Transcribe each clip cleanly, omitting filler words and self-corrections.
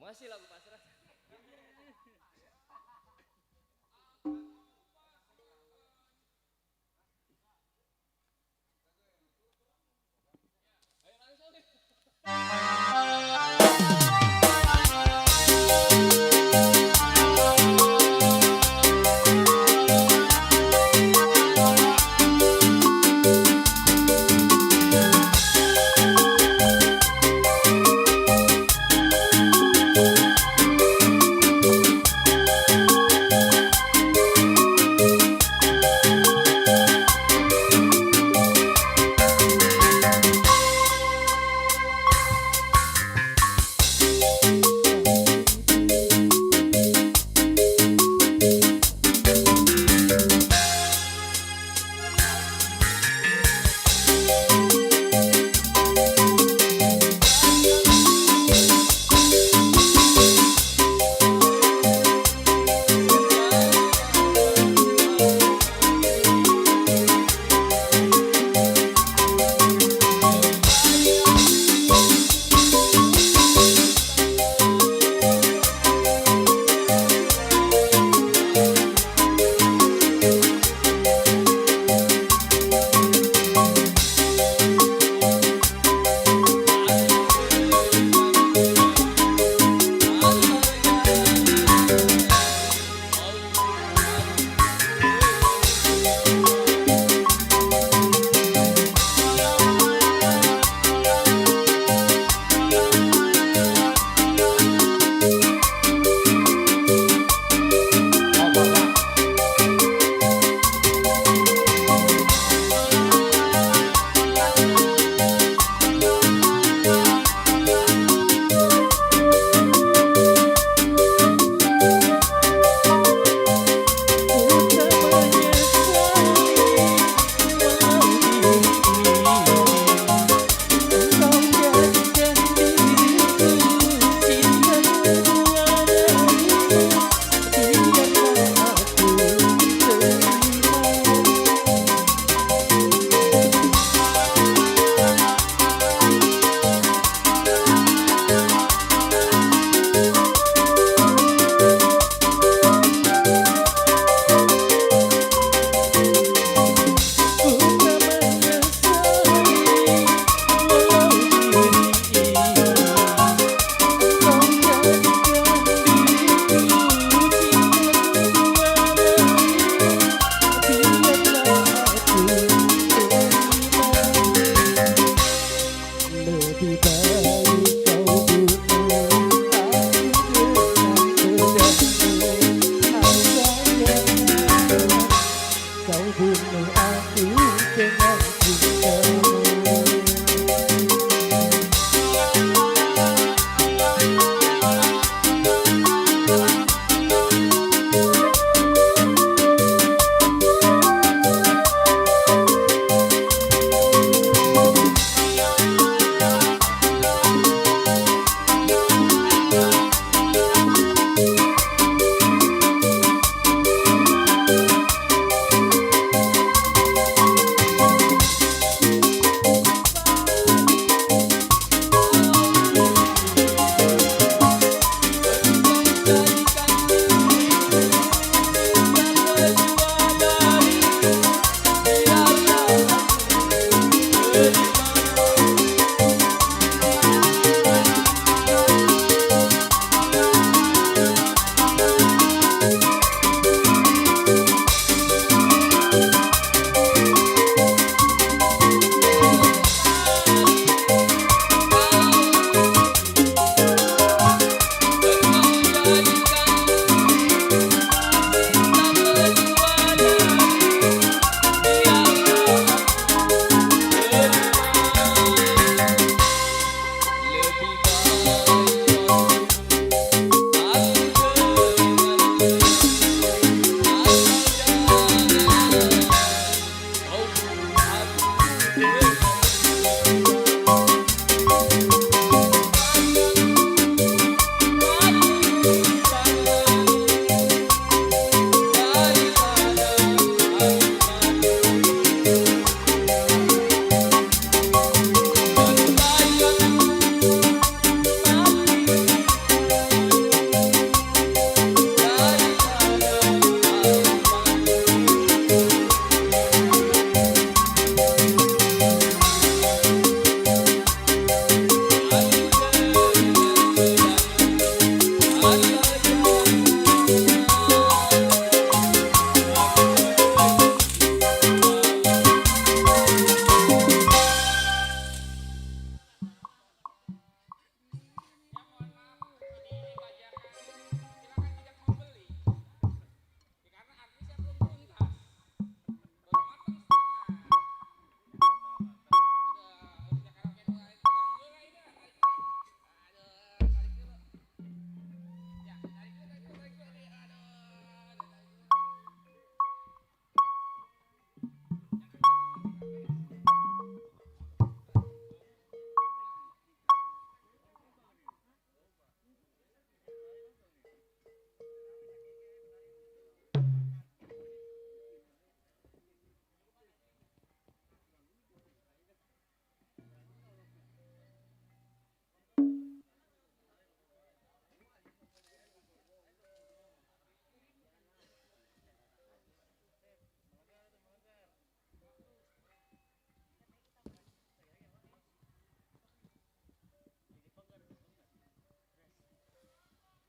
Masih lagu pasrah. Ayo langsung.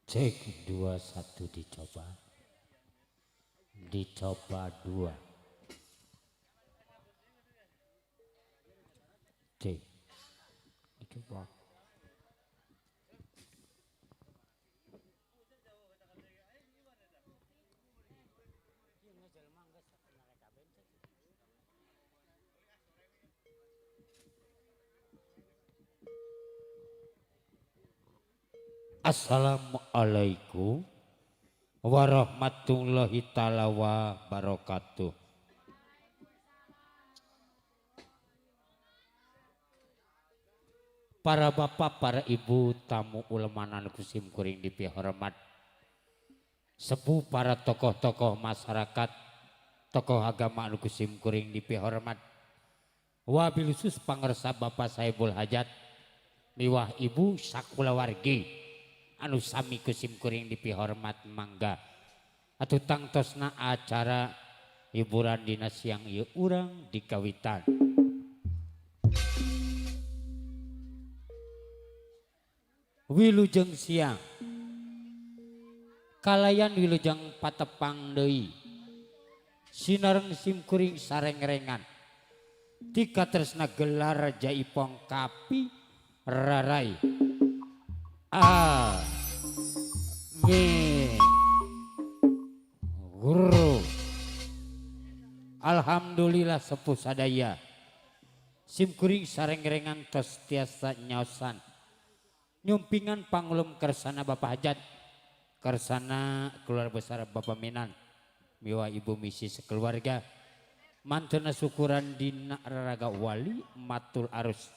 Cek 2 1 dicoba. Dicoba 2. Cek. Dicoba. Assalamualaikum warahmatullahi taala wabarakatuh. Para bapak, para ibu, tamu ulama anu kusim kuring dipihormat. Sepuh para tokoh-tokoh masyarakat, tokoh agama anu kusim kuring dipihormat. Wabil khusus pangersa Bapak Sahibul Hajat, miwah ibu sakulawargi anu sami kusim kuring dipihormat mangga. Atuh tangtosna acara hiburan dina siang ieu urang dikawitan. Wilujeng siang kalayan wilujeng patepang deui sinareng simkuring sarengrengan tika tresna gelar jaipong kapi rarai A B guru. Alhamdulillah sepuh sadaya simkuring sarengrengan tos tiasa nyaosan nyumpingan pangulum kersana Bapak Hajat, kersana keluarga besar Bapak Minan, miwa ibu misi sekeluarga, mantuna syukuran dina raraga wali matul arus.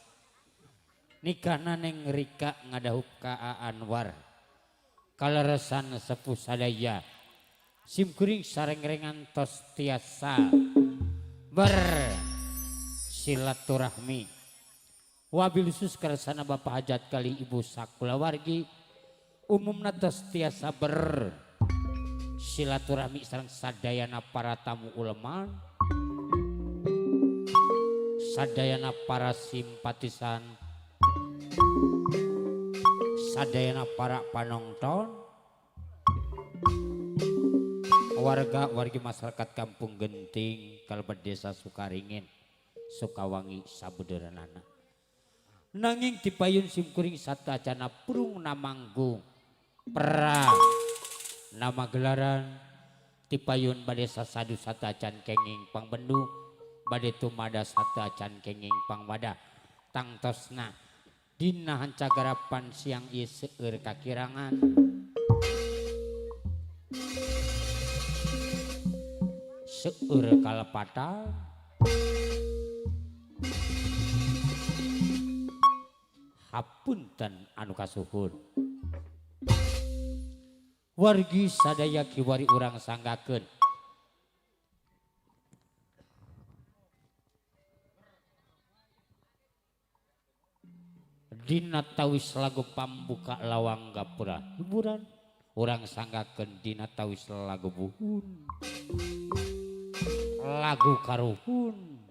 Nikahna neng Rika ngadahup ka Anwar. Kaleresan sepuh sadaya simkuring sarengrengan tos tiasa ber silaturahmi. Wabil khusus kersana Bapak Hajat kali ibu sakulawargi umumna tos tiasa ber silaturahmi sareng sadayana para tamu ulama, sadayana para simpatisan, sadayana para panonton, warga wargi masyarakat Kampung Genting kalebet Desa Sukaringin Sukawangi sabudeureunana. Nanging dipayun simkuring satacana prung namanggung pra nama gelaran tipayun bade sasadu satacan kenging pangbendu bade tumada satacan kenging pangwada tangtosna dina hancagarapan siang ieu seueur kakirangan seueur kalepatan hapunten anu kasuhun. Wargi sadaya kiwari urang sanggakeun dina tawis lagu pambuka lawang gapura hiburan urang sanggakeun dina tawis lagu buhun lagu karuhun.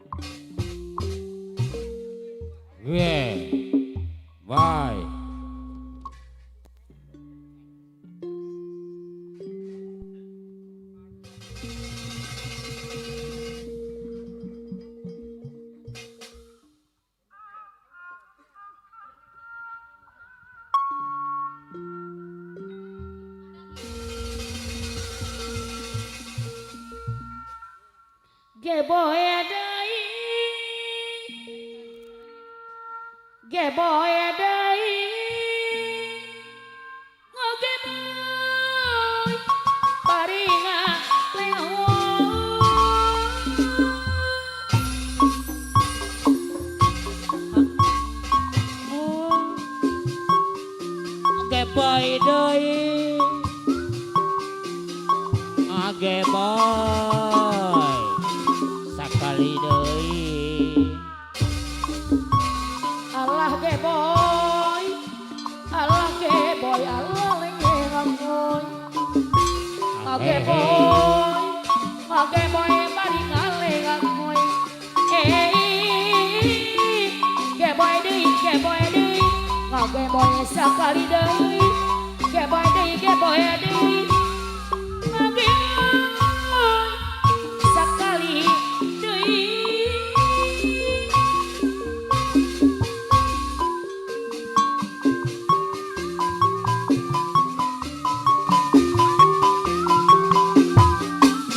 Ge bye. Geboy deui, geboy deui, ngogeboy baringa lewat. Geboy deui, geboy sakali deui. Allah geboy, Allah geboy, Allah lengengoy. Geboy, geboy bari ngalengoy. Geboy deui, geboy deui, geboy sakali deui. Geboy deui. Geboy deui ngageboy sakali deui.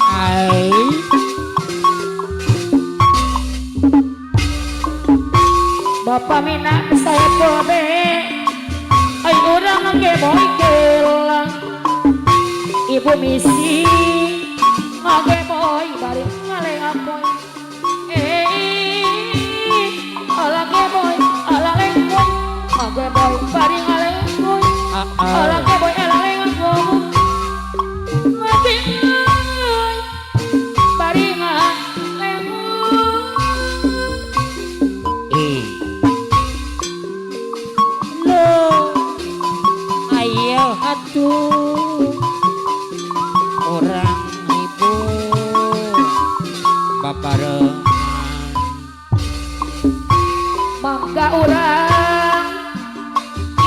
Ai. Bapak Mina saya kobe ai urang ngageboy gelang ibu misi ngageboy bari ngalengapoy ala geboy ala lengboy ngageboy bari ngalengoy ala geboy ala lengoy ngageboy bari ngalengoy. Lo ayo atuh orang ibu babarengan mangga urang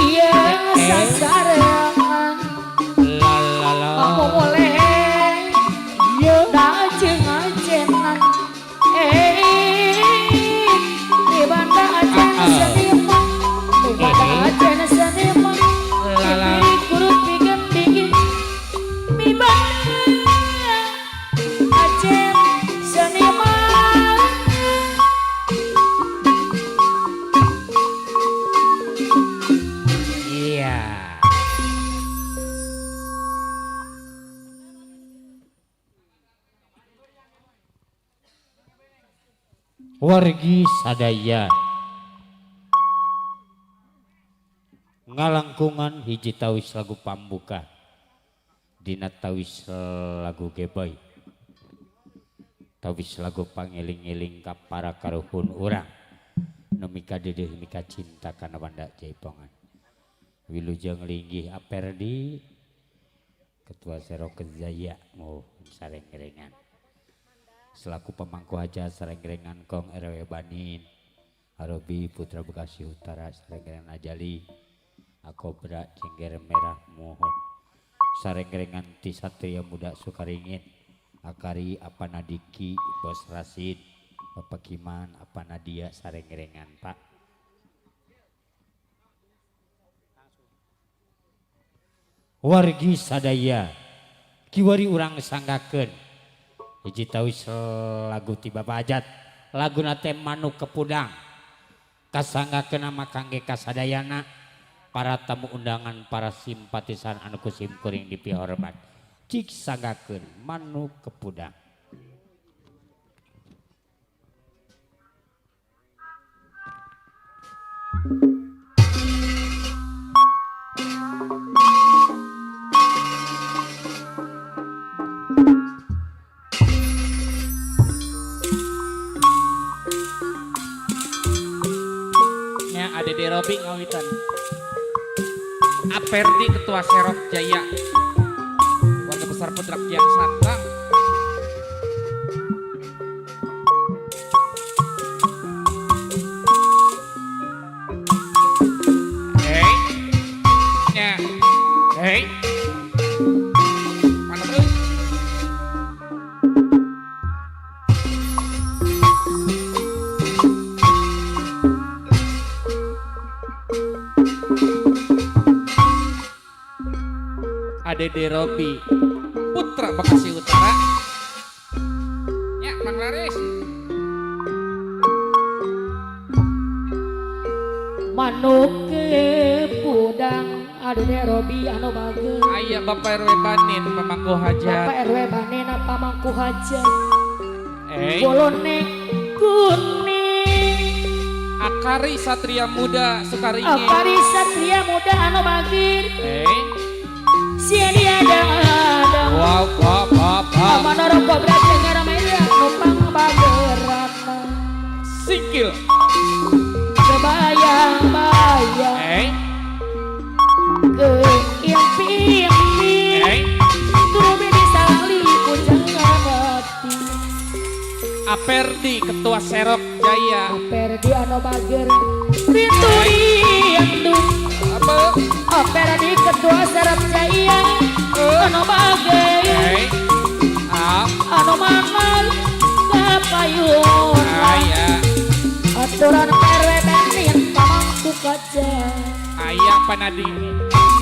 ieu sasarengan la la la mamuleh da jeung ajenan di banda ajen seniman di banda ajen seniman La la. dipilih kurut pikeun dingin mi banda ajen seniman. Iya. Wargi sadaya ngalangkungan hiji tawis lagu pambuka dina tawis lagu geboy tawis lagu pangeling-eling ka para karuhun urang nu mika deudeuh mika cinta kana banda jaipongan. Wilujeng linggih Aperdi Ketua Serok Jaya mau sarengrengan selaku pemangku hajat sarengrengan Kong RW Banin Arobi Putra Bekasi Utara sarengrengan Ajali Akobra Cengger Merah mohon sarengrengan Ti Satria Muda Sukaringin Akari Apanadiki Bos Rasid Bapak Kiman Apanadia sarengrengan Pak. Wargi sadaya kiwari urang sanggakeun hiji tawis lagu ti Bapak Hajat laguna teh Manuk Kepudang kasanggakeun nama kangge kasadayana para tamu undangan para simpatisan anu ku sim kuring dipihormat cik sanggakeun Manuk Kepudang. Nya Adede Robi ngawitan. Aperdi Ketua Serok Jaya. Warga besar Putra Kian Santang. Hey. Nya. Hey. Mana terus? Adede Robi Putra Bekasi Utara. Ya, Mang Laris. Manuk Kepudang Adede Robi anu bageun. Aya Bapak RW Banin pamangku hajat. Bapak RW Banin pamangku hajat. Eh. Bolone kuning. Akari Satria Muda Sukaringin. Akari Satria Muda anu bagir. Eh. Sia dia ada. Wow, wow, wow, wow. Amanah rokok berat merah numpang bagerana. Sikil. Kebayang-bayang. Eh. Keimpi-impi. Eh. Turu disalali ku jangan hati. Aperdi Ketua Serok Jaya. Aperdi anu bager. Rindu rindu. Apa? Opera di ketua Serap Jaya anu bager Hey. Ah. Anu mangal kapayun Aya. Aturan RW Benin pamangku kaca. Aya panadi.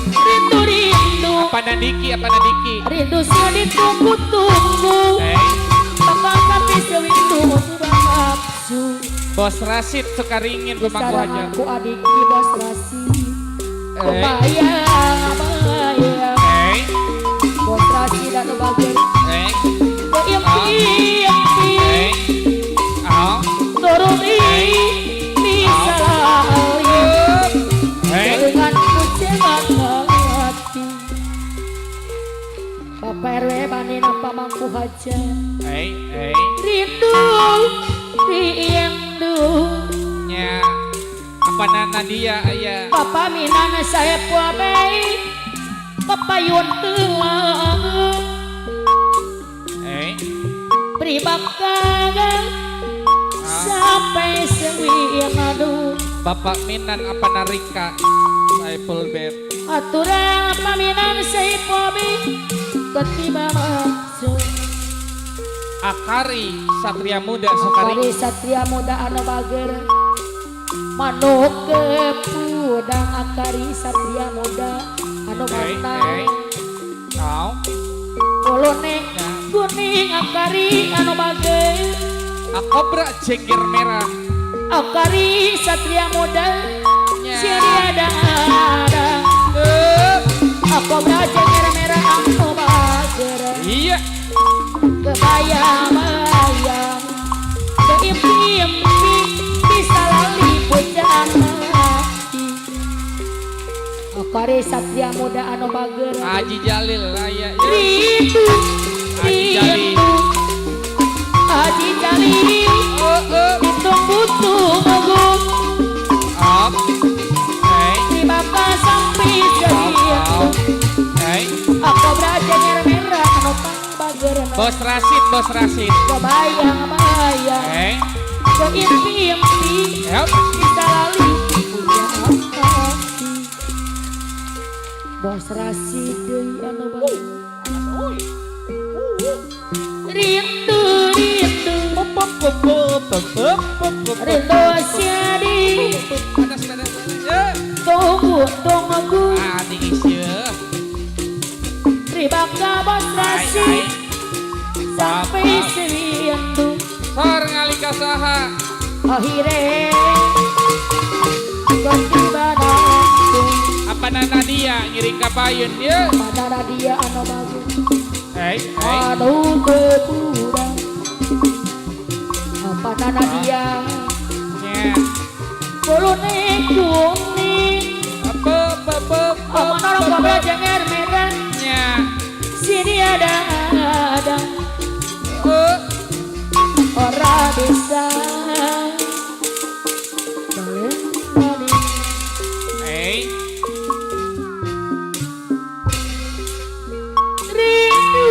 Rindu rindu. Apa nadiki, apa nadiki? Rindu sih ditunggu-tunggu. Hey. Bakal tapi sewindu nafsu. Bos Rasid Sukaringin pemangku Sarang aja. aku adiki Bos Rasid. Eh. Bayang bayang. Hey. Bos Rasid anu bager. Hey. Impi impi. Hey. Ah. Turuti bisa lali. Hey. Dengan kucewa hati. Bapak RW Banina pamangku haja. Hey, hey. Rindu rindu. Nya. Apa nana dia aya? Papa minana saya puabei pepayun telang. Hey. Pribakagan sampai sewi adu. Bapak Minan apa narika? Saipul Beb. Aturan paminan saya puabei ketiba maksud. Akari Satria Muda Sukari. Akari Satria Muda anu bager. Manuk kepudang Akari Satria Muda anu mantang. Kau. Bolone kuning Akari anu bager. Akobra jengger merah. Akari Satria Muda siri ada ada. Akobra jengger merah anu bager. Iya. Kebayang-bayang keimpi-impi bisa lali pujaan hati. Akari Satria Muda anu bager. Haji Jalil aya. Rindu Haji Jalil. rindu Haji Jalil. Ditunggu-tunggu. Up. Hey. Dibakar sampai jadi. Hey. Aku belajar merah anu pang bager. Bos Rasid, Bos Rasid. Kebayang-bayang. Hey. Keimpi-impi. Yep. Bisa lali punya hati. Bos Rasid deui anu bager. Rindu rindu. Rindu siadi. Tunggu tunggu. Ribaka Bos Rasid sampai sewindu. Sor ngalika saha. Akhire ketiba nafsu. Apa nana dia ngiring ka payun ye? Apa nana dia anu bagus. Hey, hey. Anu kepurang. Apa nana dia? Nya. Bolone kuning. Apa apa apa. Apa nana kobra jenger merah. Nya. Sini ada ada. Ora bisa. Hey. Rindu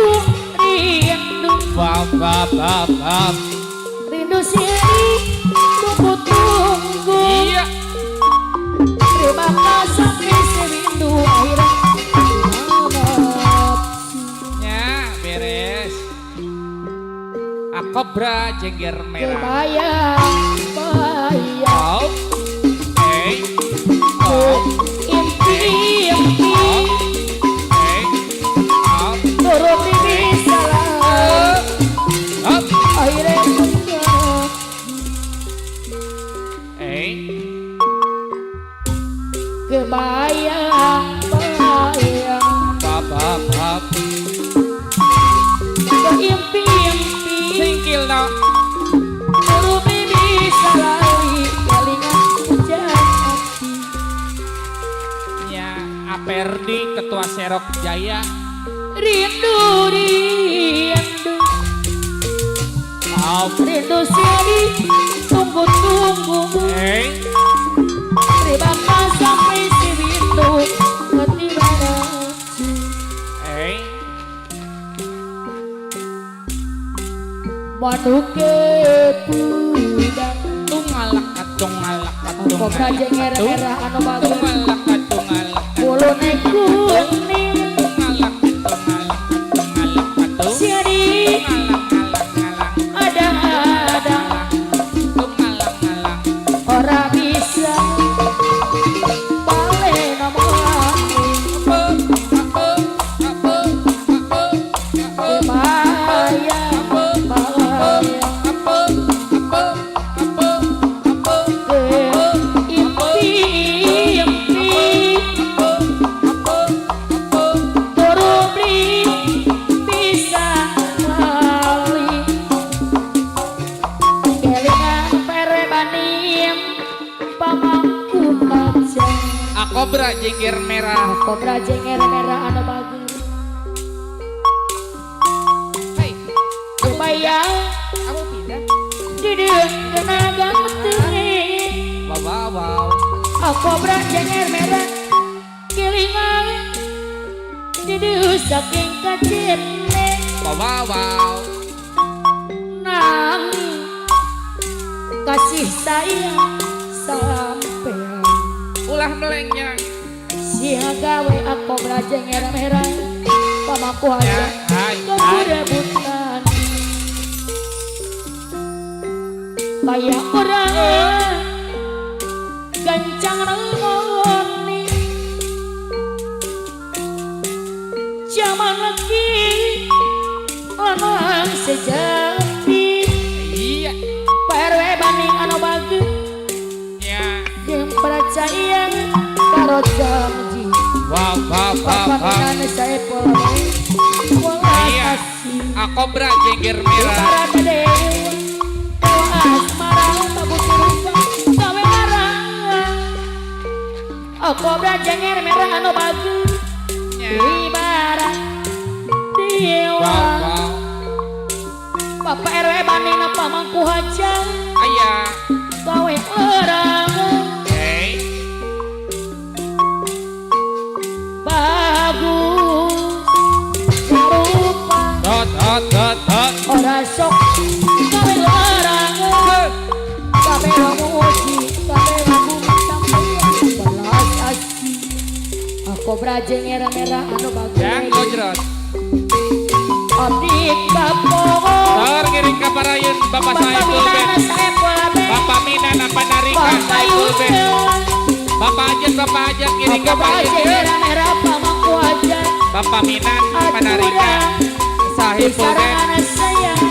rindu. Bab bab bab bab. Rindu sini tunggu tunggu. Iya. Terima kasih rindu akhirnya. Ya beres. Akobra jengger merah. Kebayang bayang. Oh. Hey. Oh. Impi impi. Hey. Oh. Turut bisa lah. Up. Akhirnya. Hey. Kebayang bayang. Bab bab bab. Keimpi impi. Singkil no. Turut bisa lali kelingan hujan hati. Ya Aperdi Ketua Serok Jaya. Rindu rindu. Oh. Rindu siadi tunggu tunggu. Hey. Terima kasih sampai si windu ketiba nafsu. Hey. Manuke pudang. Tungalak tungalak Kobra tungalak jenger merah anu bagus. tungalak tungalak. Kudune kuning Ngalang ngalang ngalang patung. Siadi Ngalang ngalang ngalang. Ada-ada Ngalang ngalang. Ora bisa balen omongane. Bahaya bahaya impi-impi turu beli bisa lali kelingan perebanim pamangku kaca. Akobra jengger merah. Kobra jengger merah anu bagus. Hei, supaya kamu pindah. Didieu kena ganteng. Wow, wow, wow. Kobra jengger merah kilingan didieu saking kacene. Wow, wow, wow. Nanging kasih sayang sampean Ulah melengnya. Sia gawe aku jengger merah pamaku Ya, aja hai, hai. keburebutan kayak orang gancang nemoni zaman lagi lanang sejati. Iya. Pak RW banding anu bagus Ya. jeung percaya karo janji. Wow, wow, wow, Bapak wow. Minan Saipul welas Iya. asih. Akobra jengger merah. Ibarat dewa dewa asmara bagus rupa gawe marang. Kobra jengger merah anu bagus Ya. ibarat dewa. Wow, wow. Bapak RW banding pamangku hajat Ayah. gawe orang Hey. bagus rupa. Dot, dot, dot, dot. Ora sok gawe larang gawe muji gawe lagu sampeyan belas asih. Aku brajeng merah anu bagus. Yang gojrot. Abdi kapogo. Tor ngiring ka parayun Bapak Bapak Saiful Ben. Minana Saiful Ben. Bapak Minana Panarika Bapak Saiful Ben. Yusuf. Bapak Hajat, Bapak Hajat ngiring Aku ka parayun. brajeng merah pamangku hajat. Bapak Minan Panarika Saiful Ben. Sarangan sayang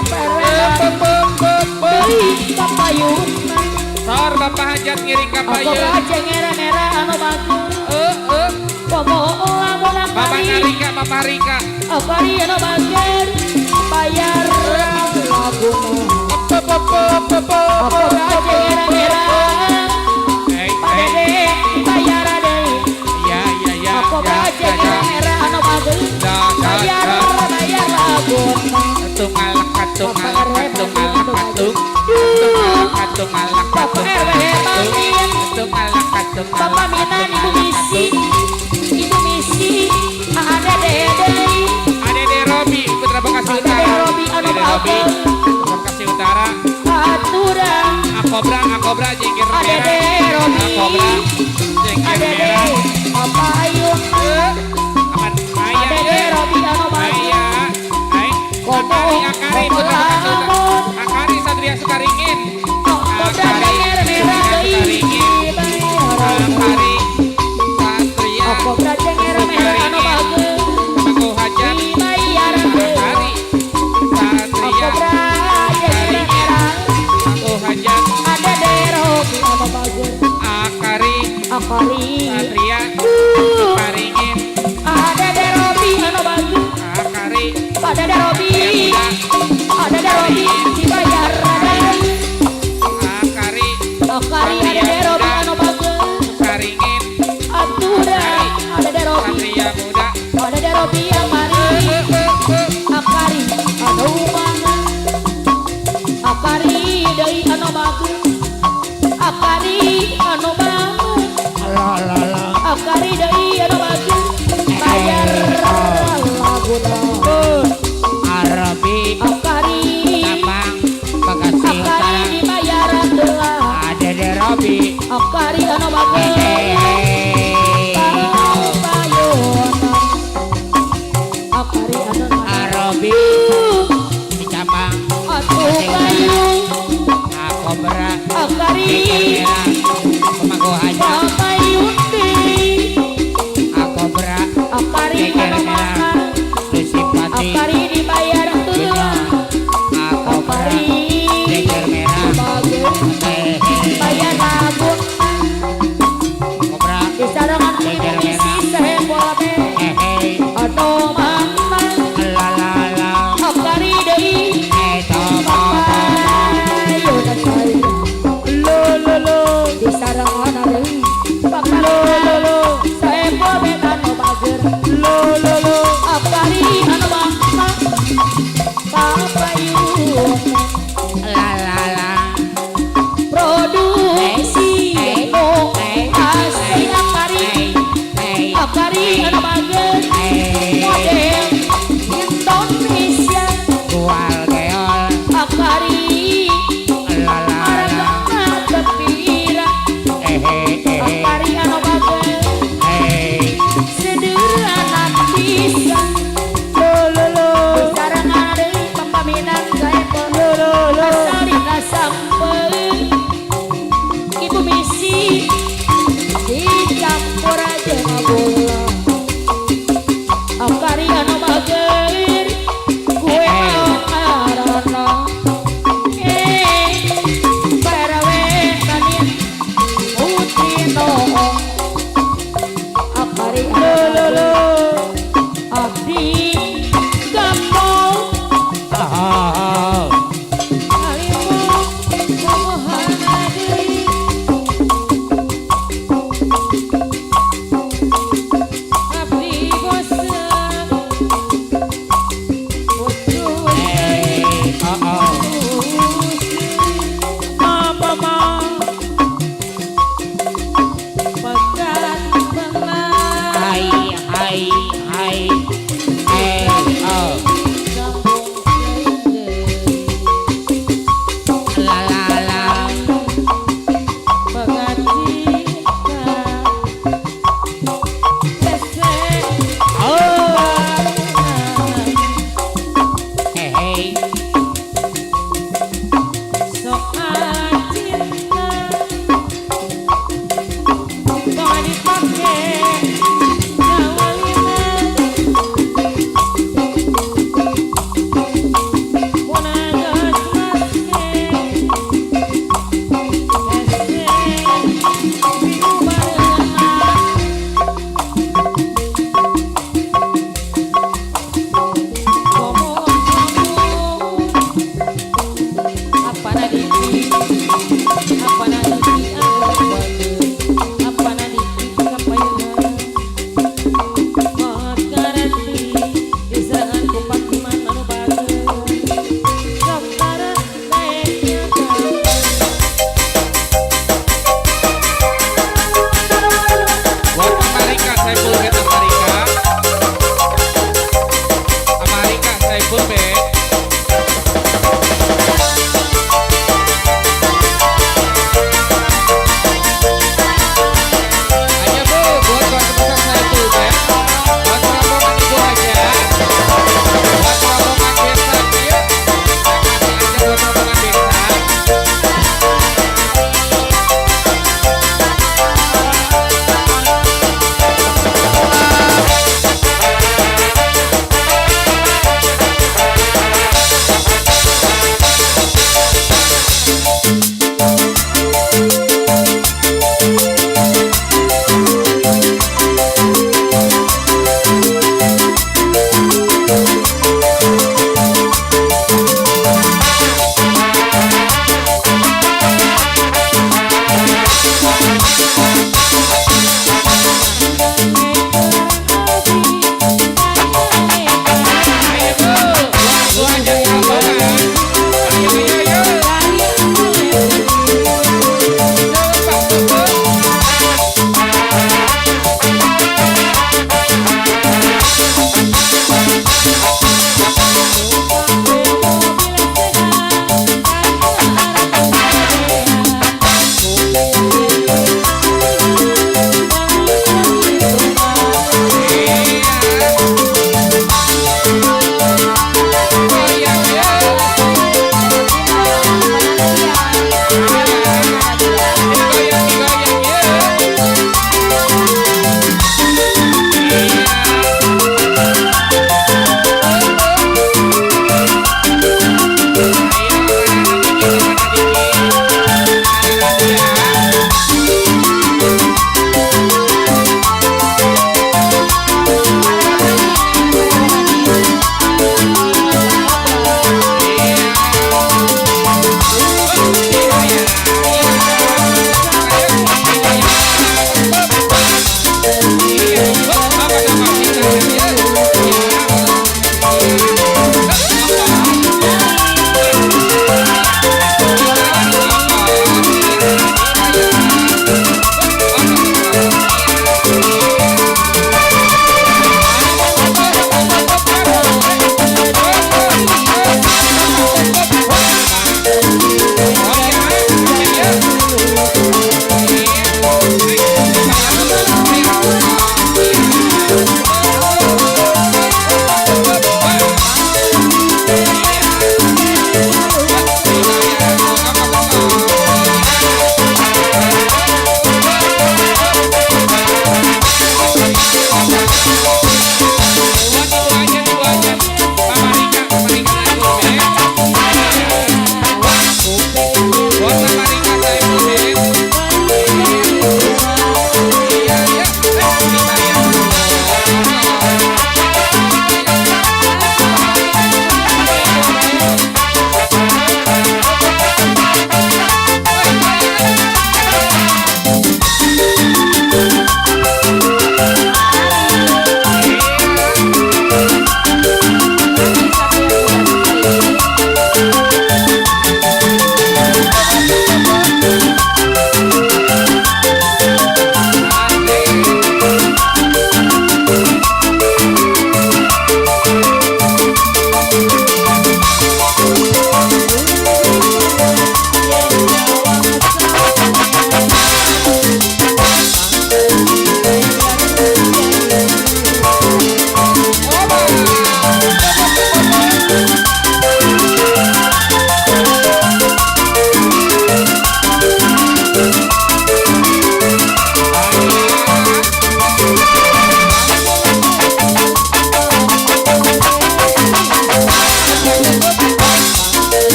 Eh, pem, pem, pem, pem. Deui kapayunna. Tor Bapak Hajat ngiring ka Aku payun. brajeng merah anu bagus. Eh, eh. Komo lamun Bapak akari. Narika, Bapak Rika. Akari anu bager bayar laguna. Pem, pem, pem, pem, pem, Aku pem, brajeng pem, merah. Hey, Pak hey. Dede dibayar deui. Ya, ya, ya. Aku ya, brajeng ya, ya. merah anu bagus. Da, da, Bayar da. bayar laguna. Katung alak, katung Bapak alak, RW katung alak, katung. Duh. Katung alak, Bapak katung RW alak, katung. Bamin. Katung alak, katung alak, Bapak Minan katung Ibu alak, Misi. katung. Ibu Misi ada Dede. Adede Robi, Putra Bekasi Adede Utara. Robi, anu Adede Robi, Bagel. Putra Bekasi Utara. Aturan Akobra, Akobra, jengger merah. Adede Robi. Akobra, jengger Adede merah. Apa Ayun. Eh, aman. Aya, Adede eh. Robi anu Bagel. Aya, ai. Komo, Akari, Akari, komo Putra Bekasi Utara. lamun. Akari Satria Sukaringin. Kobra jengger merah deui. Akari Satria Kobra jengger merah anu Bagel. Aku Hajat. Dibayar deui. Akari Satria Kobra jengger merah. Aku Hajat. Adede Robi anu Bagel. Akari Akari. Satria Sukaringin. Adede Robi anu Bagel. Akari Adede Robi. Satria Muda. Adede Robi dibayar deui. Akari Akari Adede Robi anu Bagel. Sukaringin. Aturan Adede Robi. Satria Muda. Adede Robi amari. Eh, eh, eh. Akari anu mana. Akari deui anu bagus. Akari anu banget. Alah, alah, alah. Akari deui anu bagus. Bayar laguna. Arabi Akari. Tapang Bekasi Akari Utara. dibayar deui. Adede Robi. Akari anu bagus. Hey. Bayar. Kayu Akobra Akari Jeger merah Pemangku aja Papayun deui Akobra Akari Jeger anu merah makan Nu simpati Akari dibayar heula Akobra Akari Jeger merah Bager Eh bayar nabung Kobra Disarangan ku Jeger ibu merah bisi sehempol be Eh eh Anu mama La la la Akari deui Eh tomo Papayun saya Lo lo lo Disarangan deui Lo lo lo Sehempol be anu bager Lo lo lo Akari anu mama Papayun La la la Produksi oh asli Akari Eh Akari anu bager Eh model Indonesia Gual geol Akari La la la Aragana tepira Eh eh eh Akari anu bager Eh sederhana bisa Lo lo lo sarangan deui pepaminan saempol Lo lo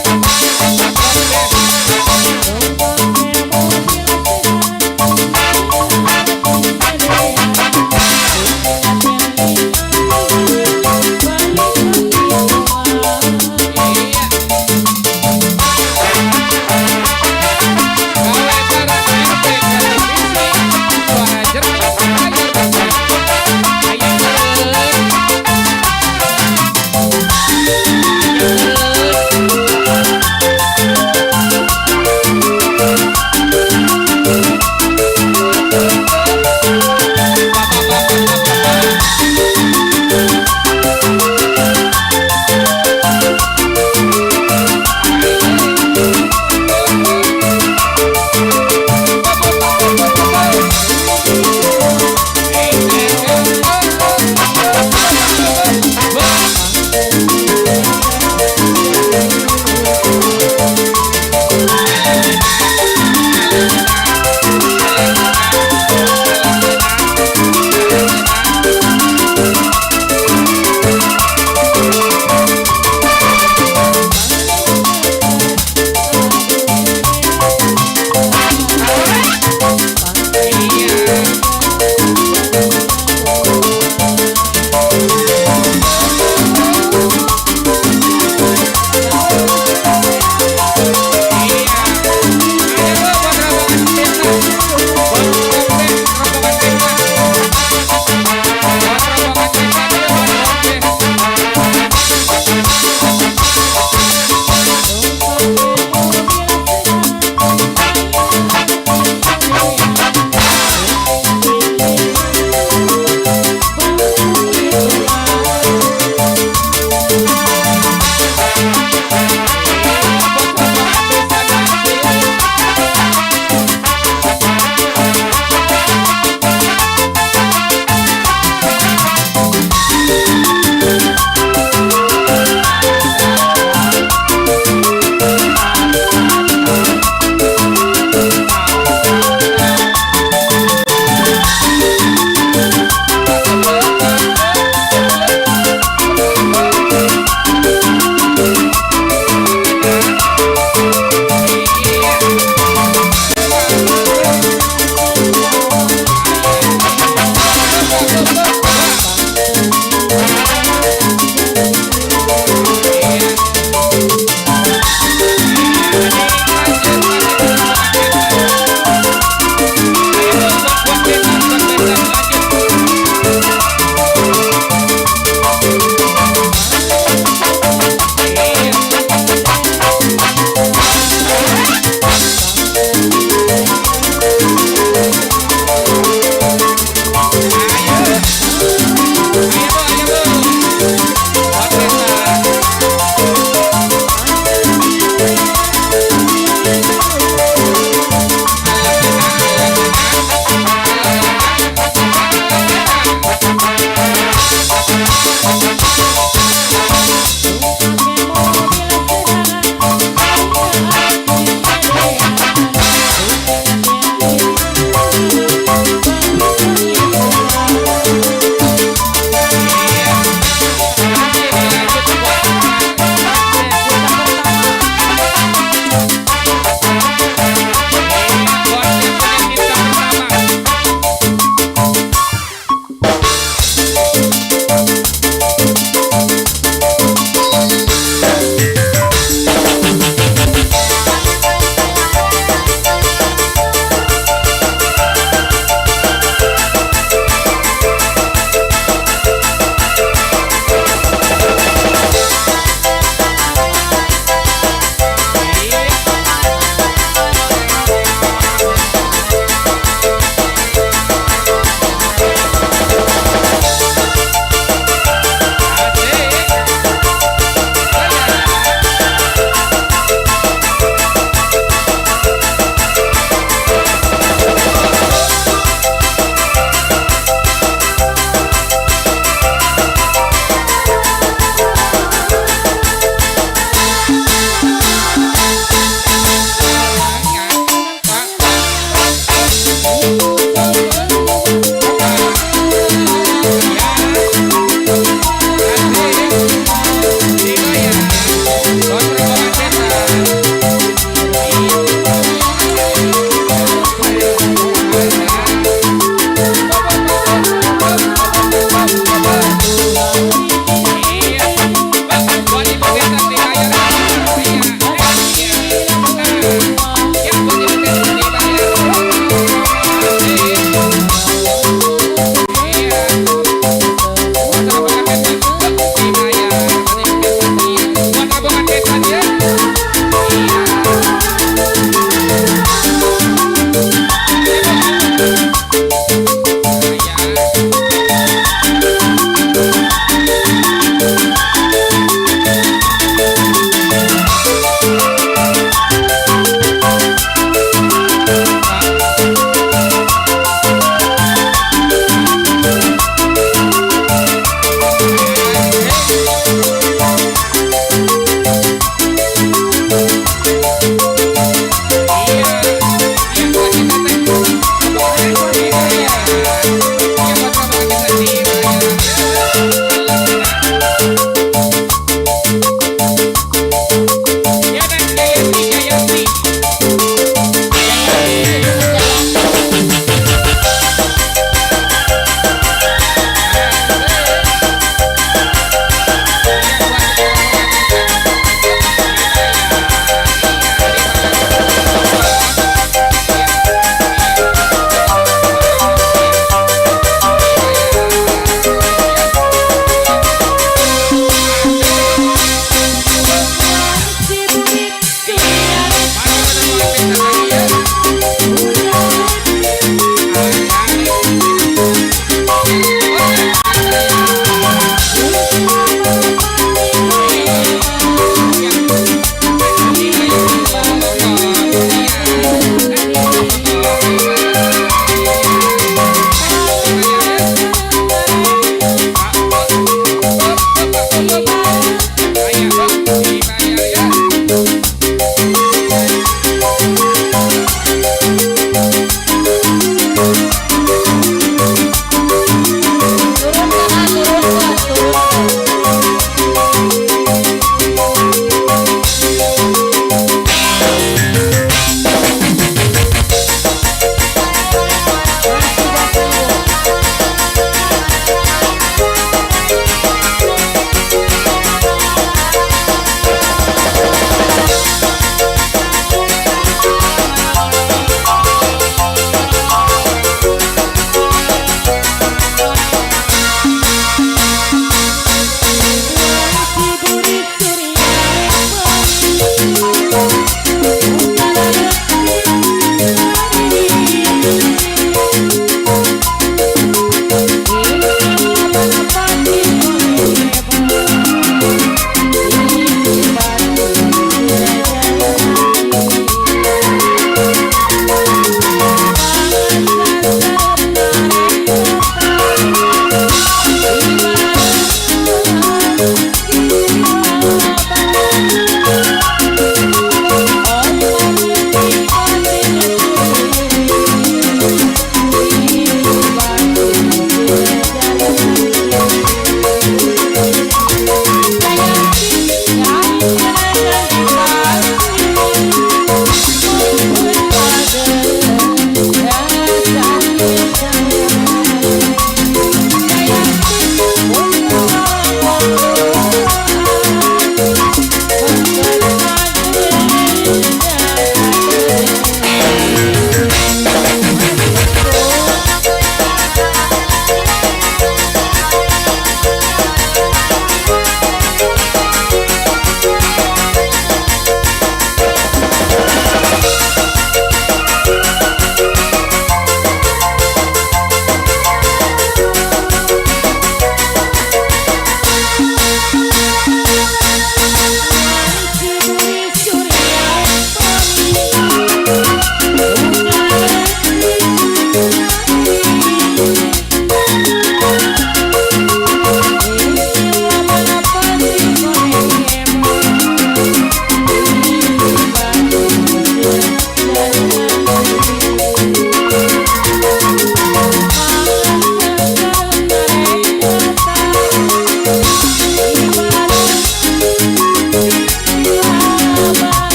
Iya. Gawe bareng RT televisi, suara jernih, air bersih. Ayah.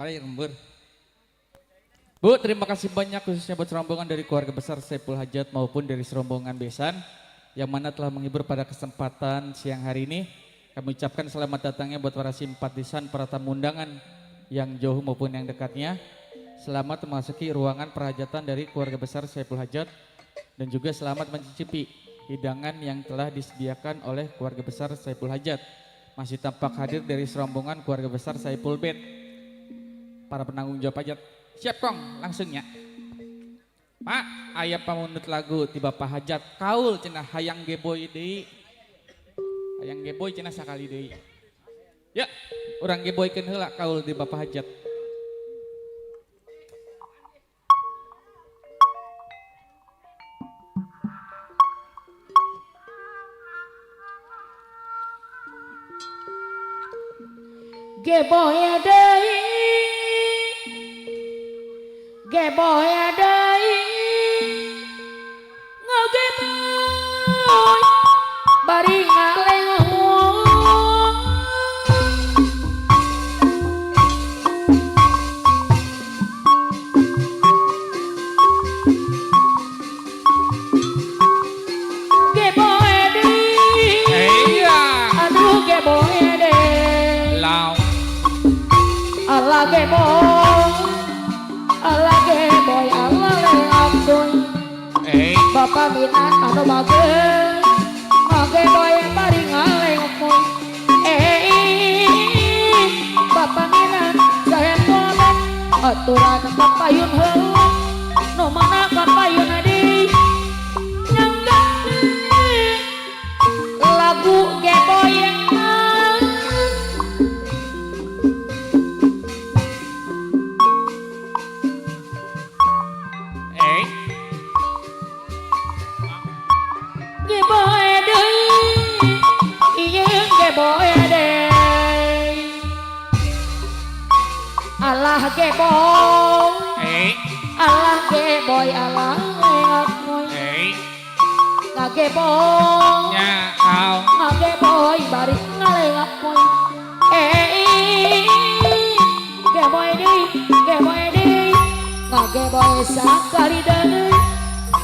Wae lembur. Bu, terima kasih banyak khususnya buat serombongan dari keluarga besar Saipul Hajat maupun dari serombongan Besan yang mana telah menghibur pada kesempatan siang hari ini. Kami ucapkan selamat datangnya buat para simpatisan, para tamu undangan yang jauh maupun yang dekatnya. Selamat memasuki ruangan perhajatan dari keluarga besar Saipul Hajat dan juga selamat mencicipi hidangan yang telah disediakan oleh keluarga besar Saipul Hajat. Masih tampak hadir dari serombongan keluarga besar Saipul Bet. Para penanggung jawab hajat. Siap kong, langsungnya. Pak, aya pamundut lagu ti Bapak Hajat. Kaul cenah hayang geboy deui. Hayang geboy cenah sakali deui. Ya, urang geboykeun heula kaul di Bapak Hajat. Geboy deui, geboy deui, ngegeboy bari ngalengong. Geboy deui, Iya. Aduh geboy deui. Lau. Allah geboy, Allah geboy, Allah leangkuy. Eh, Bapak minat anu bager, ngageboy bari ngalengkuy. Eh, Bapak minat sahem boleh, aturan kapayun heula, nu mana kapayun deui. Nyangga lagu geboy yang eh. Geboy deui, ieu geboy deui. Alah geboy, Eh, alah geboy, alah leak moy. eh. Ngageboy, Nya, kau. ngageboy bari ngaleak moy. Eh, geboy deui, geboy deui, ngageboy sakali deui.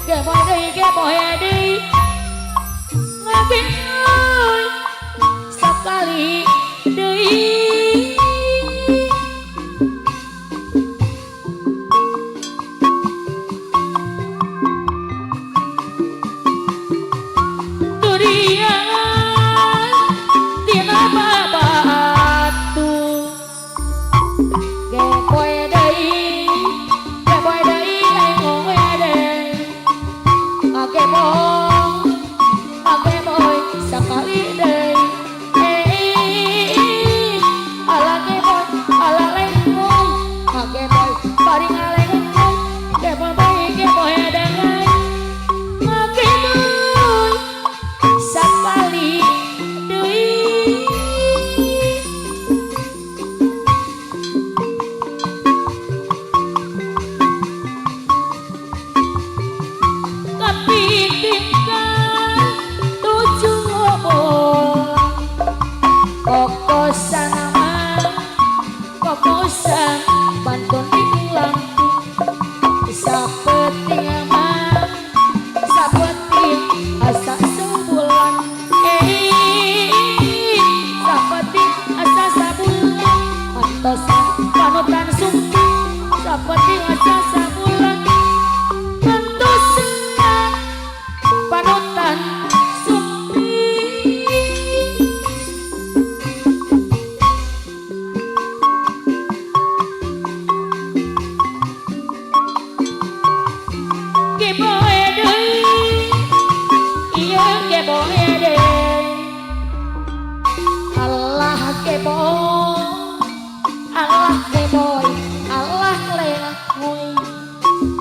Geboy deui, geboy deui. Ngageboy sakali deui. Durian tina babatu. Geboy deui, geboy deui, lengoe deui. Ngageboy, ngageboy sakali deui. Eh, ala geboy, ala lengoy, ngageboy bari ngalengoy. Geboy deui, geboy deui. Ngageboy sakali deui. Kapitingkan tujuh bola kokosan nama kokosan pantun ing lampu sapeting ama sapeting asa sebulan eh sapeting asa sabulan antosan panutan sumpi sapeting asa sabulan antosan panutan sumpi. Geboy deui, ieu geboy deui. Allah geboy, Allah geboy, Allah leak moy.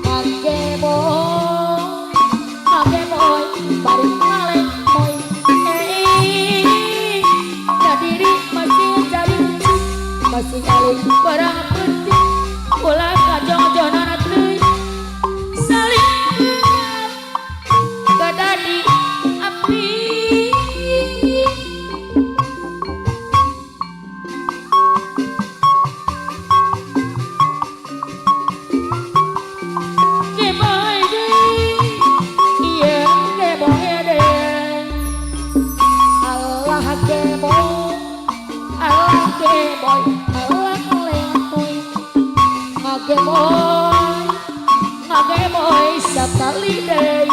Ngageboy, ngageboy, bari ngalengmoy. Eh, jadi masih cari masih kali barang penting ulah kajong-jongan teuing. Saling kadadi api. Sakali deui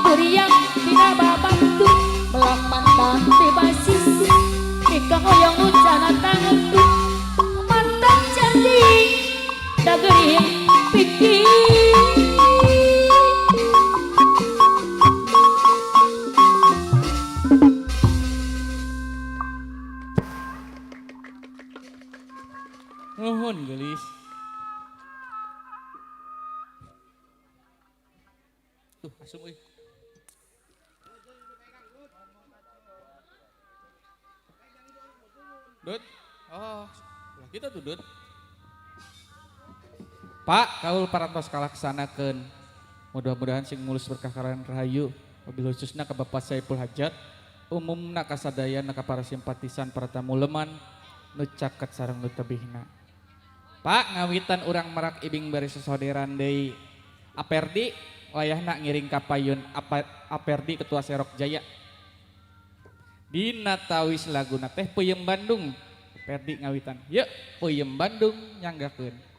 Turiang dina babatu melak mantan di basisi Nikah hoyong ucana tangan mantan cantik dagering pikir. Nuhun gelis. Tuh asum euy. Dut. Oh, lah kita tuh Dut. Pak, kaul parantos kalaksanakeun. Mudah-mudahan sing mulus berkah kalian rahayu. Wabil khususna ka Bapak Saipul Hajat, umumna kasadayana ka para simpatisan para tamu leman nu caket sareng nu tebihna. Pak, ngawitan urang merak ibing bari sesoderan deui. Aperdi layahna ngiring ka payun Aperdi Ketua Serok Jaya. Dina tawis laguna teh Peuyeum Bandung. Aperdi ngawitan. Yeuh, Peuyeum Bandung nyanggakeun.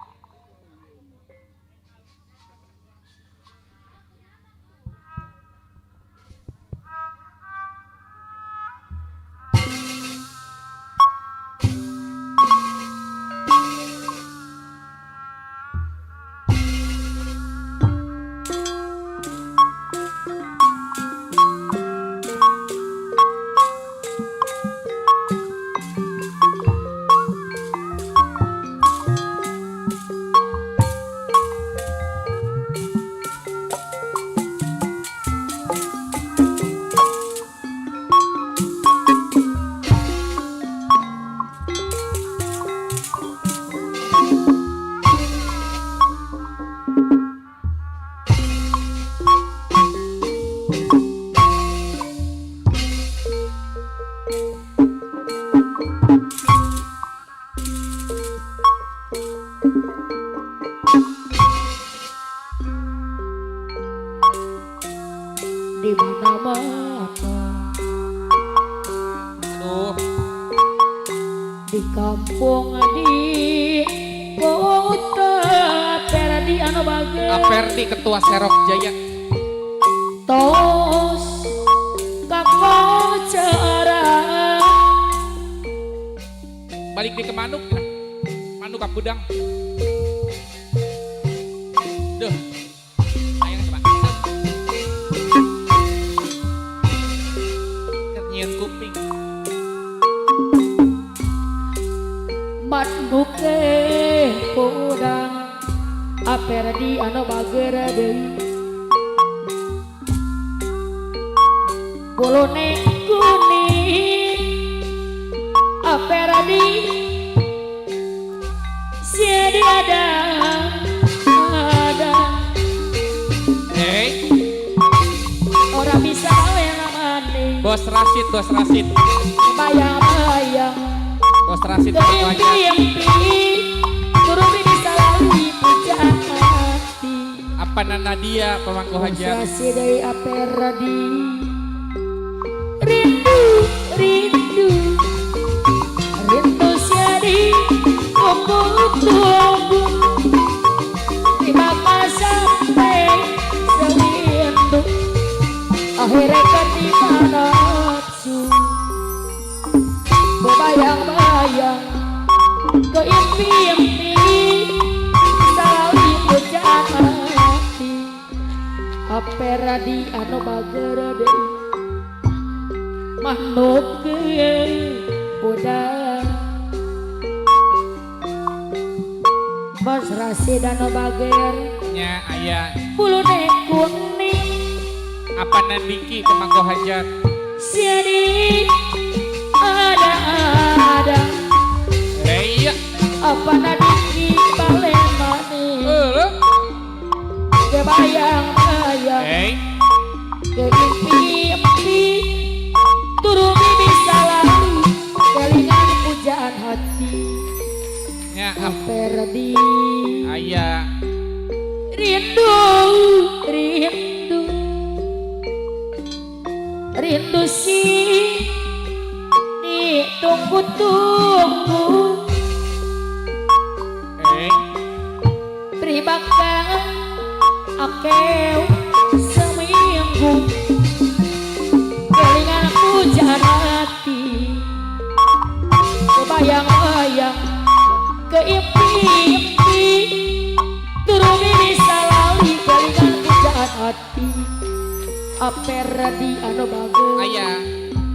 Di mana-mana. Aduh. Di kampung di kota Perdi anu bager. Aperdi Ketua Serok Jaya. Tos kakocara. Balik di ke Manuk. Manuk Kapudang. Duh. Ayang coba. Nyieun kuping. Manuk podang Aperdi anu bager deui. Bolone kuning Aperdi siadi ada ada. Hey. Orang bisa maning. Bos Rasid, Bos Rasid. Bayang-bayang. Bos Rasid Keimpi-impi turun bisa lalui pujaan hati. Apa Nadia pemangku hajat. Bos Rasid dari Aperdi. Rindu, rindu, rindu siadi tunggu-tunggu. Lima sampai sewindu. Akhirnya ketika nafsu bayang-bayang keimpi-impi selalu pujaan hati. Aperdi anu bager deui manuk budang. Bos Rasid anu bager nya aya bulune kuning. Apa nandiki pemangku hajat. Siadi ada ada. Iya. Apa nandiki balemani. Kebayang-bayang. Hey. Keimpi-impi turun bisa lalu kelingan pujaan hati. Ya, Aperdi. Aya. Rindu, rindu, rindu sih ditunggu-tunggu. Eh. Prima Pribakang akeu seminggu kelingan pujaan hati kebayang-bayang keimpi-impi turu bisa lali kelingan pujaan hati aperdi anu bagus Ayah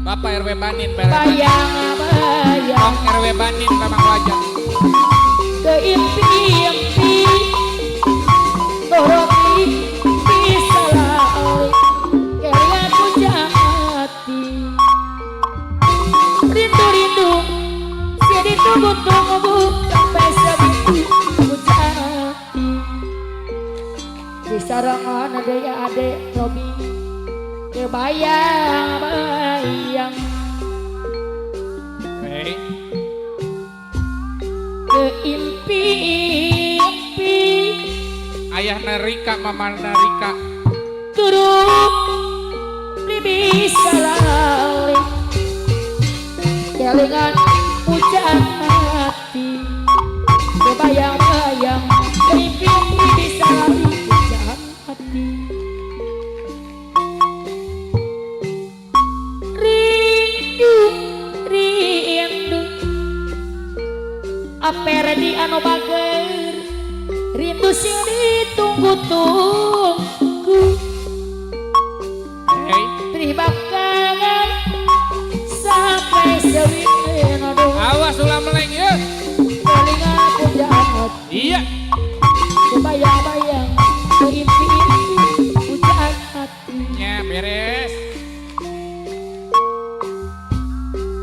Bapak RW Banin bayang-bayang Tong RW Banin Bang Wajah keimpi-impi turu bisa lali kelingan pujaan hati rindu-rindu jadi tunggu-tunggu sampai sebitu pujaan hati di sarangan ada ya adek Robi kebayang-bayang Hey. keimpi-impi Ayah Narika, Mama Narika turun bisa lali kelingan pujaan hati kebayang-bayang keimpi-impi bisa lali pujaan hati rindu rindu aperdi anu bager rindu sing ditunggu-tunggu Hey. Tribakangan sampai sewin aduh Awas ulah meleng ya. kelingan pujaan hati Iya. kebayang-bayang keimpi-impi pujaan hati Ya beres.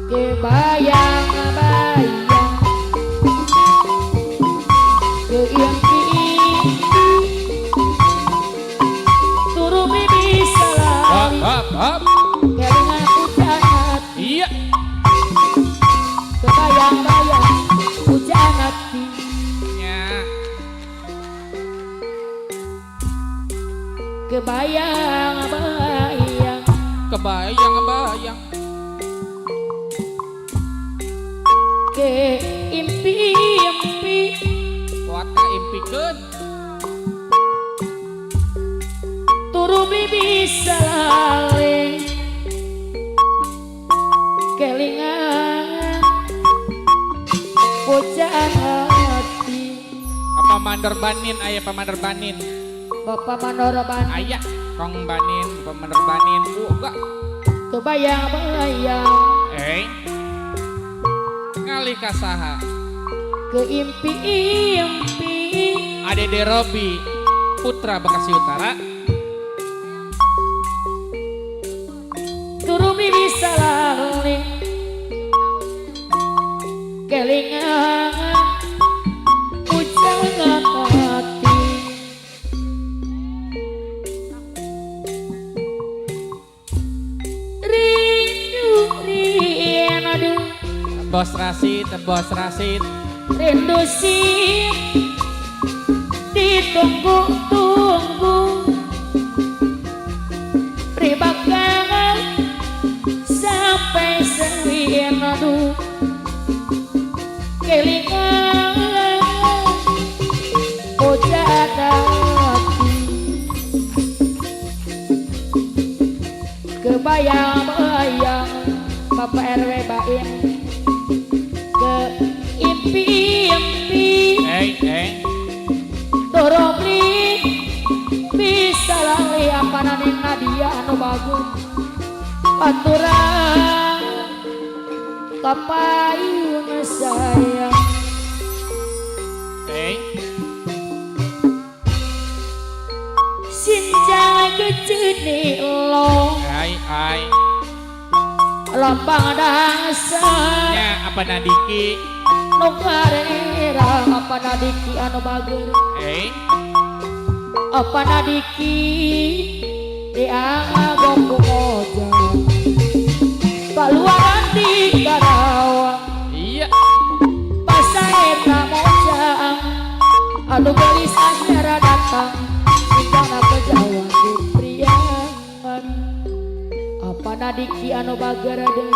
kebayang-bayang keimpi-impi turu bisa Hop lali hop hop. kelingan pujaan hati Iya. kebayang-bayang pujaan hati Ya. kebayang-bayang Kebayang-bayang. keimpi-impi Kuat ka impikeun. turu bisa lali kelingan pujaan hati Apa mandor banin aya pamandor banin. Bapak Manoroban Aya kong banin, pamandor banin. Bu enggak. kebayang-bayang Eh. Ngalih ka saha? keimpi-impi Adede Robi Putra Bekasi Utara. turu bisa lali kelingan pujaan hati rindu rindu Bos Rasid, Bos Rasid. rindu sih ditunggu-tunggu pribakangan sampai sewin aduh kelingan pujaan hati kebayang-bayang Bapak RW Baim ke impi-impi Eh, eh. dorong bisa lali apa naning Nadia anu bagus aturan kapayun sayang Eh. sinjang kecil lo Ai ai. lambang dasar Ya apa nadiki? nu karera apa nadiki anu bager Eh. apa nadiki dianggap moja keluaran di Karawang Iya. pasar eta mojang anu gelis anyara datang sindana ke Jawa di Priangan apa nadiki anu bager deui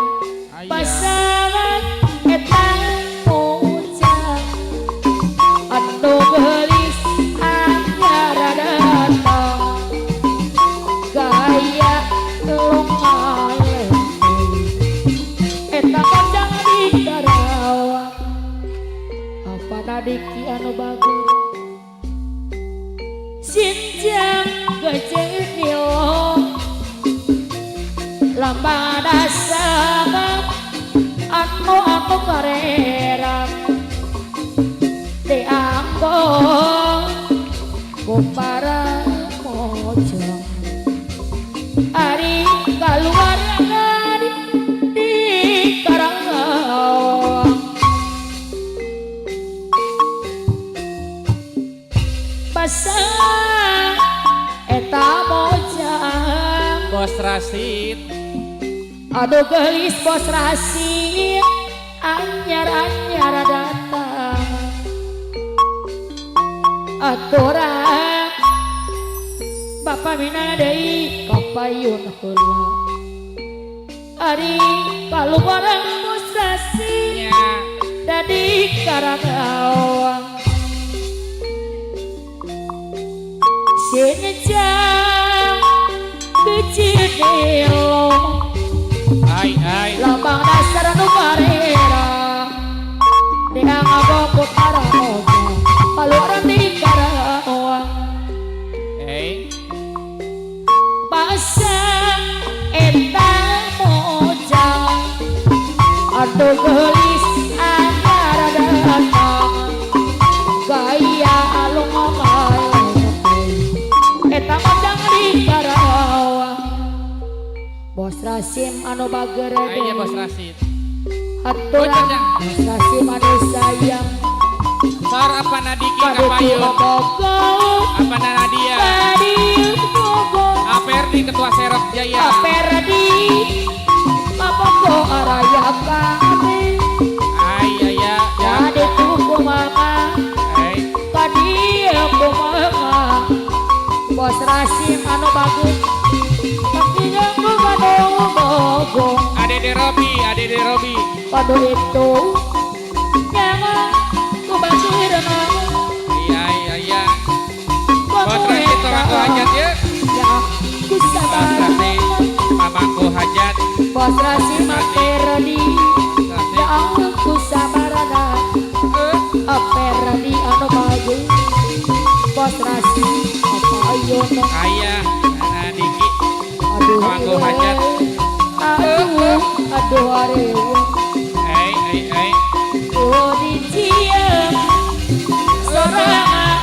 Aya. pasangan eta mojang anu gelis anyara kecil lambang dasar anu anu karera dianggo ku para mojang ari kaluaran di Karawang basah eta mojang Bos Rasid aduh gelis Bos Rasid anyar-anyar datang aturan Bapak mina deui kapayun heula ari kaluaran Bos Rasid nya dadi Karawang sinjang kecil nelo Ai ai lambang dasar nu karera dianggo ku para mojang kaluaran di Karawang eh basa eta mojang aduh gelis anyar datang gaya alung eta mojang di Karawang Bos Rasim anu bager Ai ya Bos Rasid aturan Bos Rasim anu sayang Sor apa Nadiki kaditu kapayun bogo apa Nadia kaditu bogo Aperdi Ketua Serok Jaya Aperdi Papogo araya kami Ai ya ya ya kaditu kumaha eh kadieu kumaha Bos Rasim anu bagus kakinya ku bogo Adede Robi Adede Robi Padu itu nyawa ku basirna iya iya iya Bos Rasid pamangku hajat ya ya ku Bos sabar Rasid pamangku hajat Bos Rasim Aperdi Rasid ya ku sabarana eh Aperdi anu bagus Bos Rasim apa ayeuna ayah Nadiki aduh Pamangku hajat. aduh aduh arewa eh eh eh oh dicium sorangan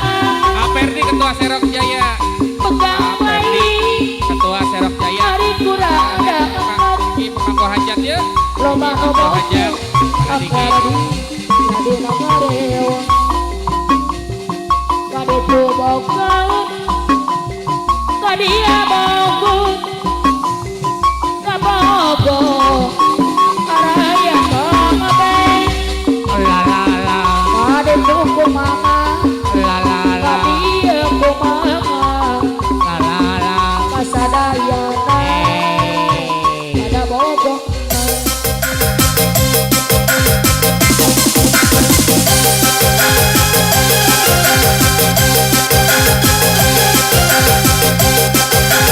Aperdi Ketua Serok Jaya pegang Aperdi baik Ketua Serok Jaya hari kurang dapat Ki pamangku hajat ya loba Pamangku loba hajat Nadiki Aperdi jadi nagarewa kaditu bogo kadia bogo kabogo araya kamabe la la la kaditu kumaha la la la kadia kumaha la la la kasadayana eh ada bogo Thank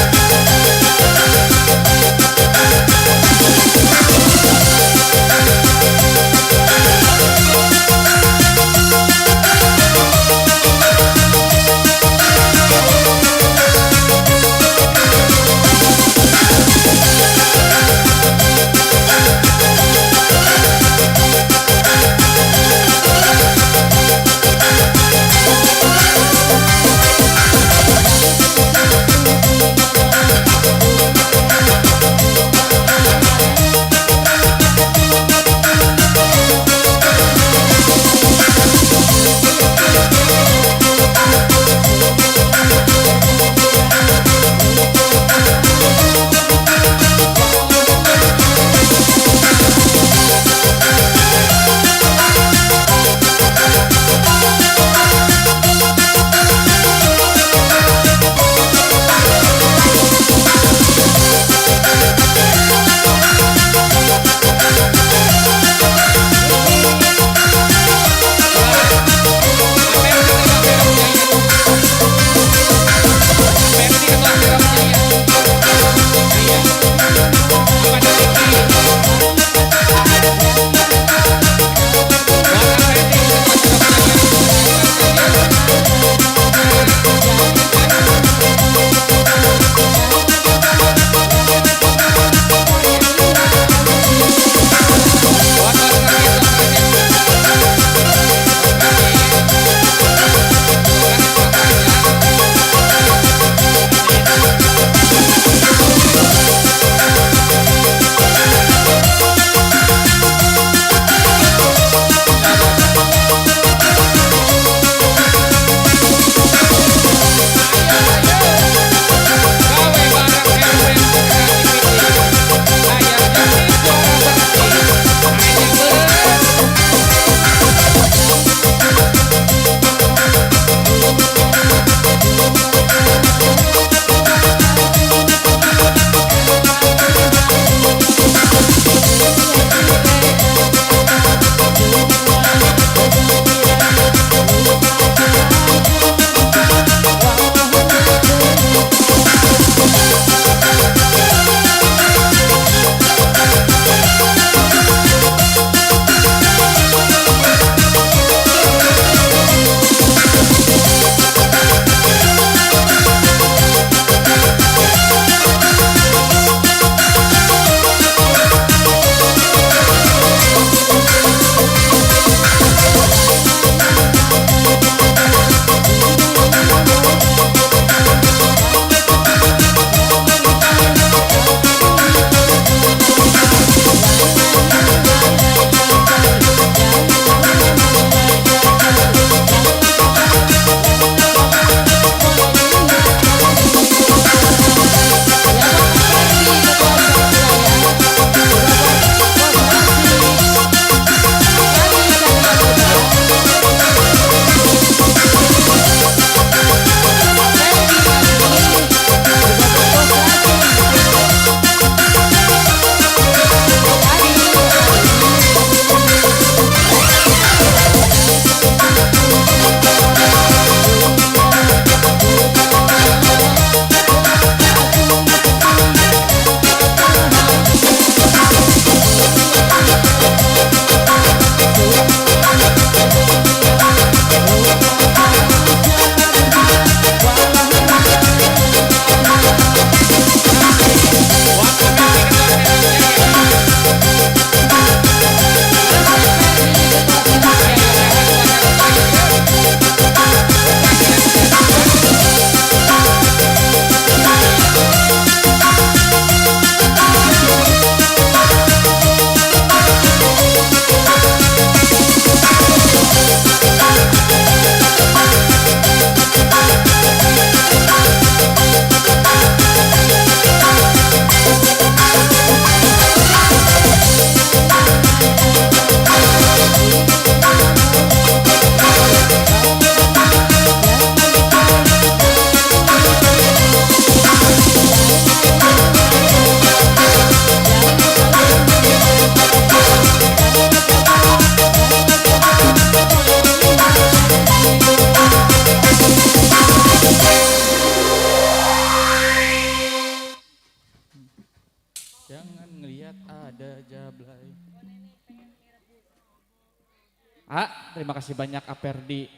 Ah, terima kasih banyak Aperdi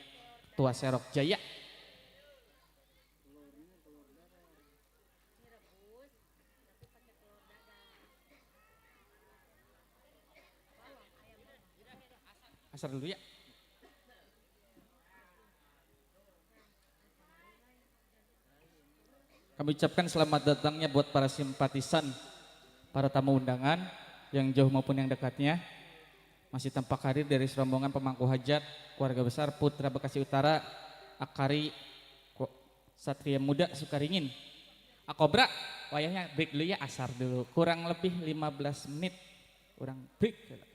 Tua Serok Jaya. Asar dulu ya. Kami ucapkan selamat datangnya buat para simpatisan, para tamu undangan yang jauh maupun yang dekatnya. Masih tampak hadir dari serombongan pemangku hajat, keluarga besar Putra Bekasi Utara, Akari Satria Muda Sukaringin. Akobra, wayahnya break dulu ya, asar dulu. Kurang lebih 15 menit, kurang break.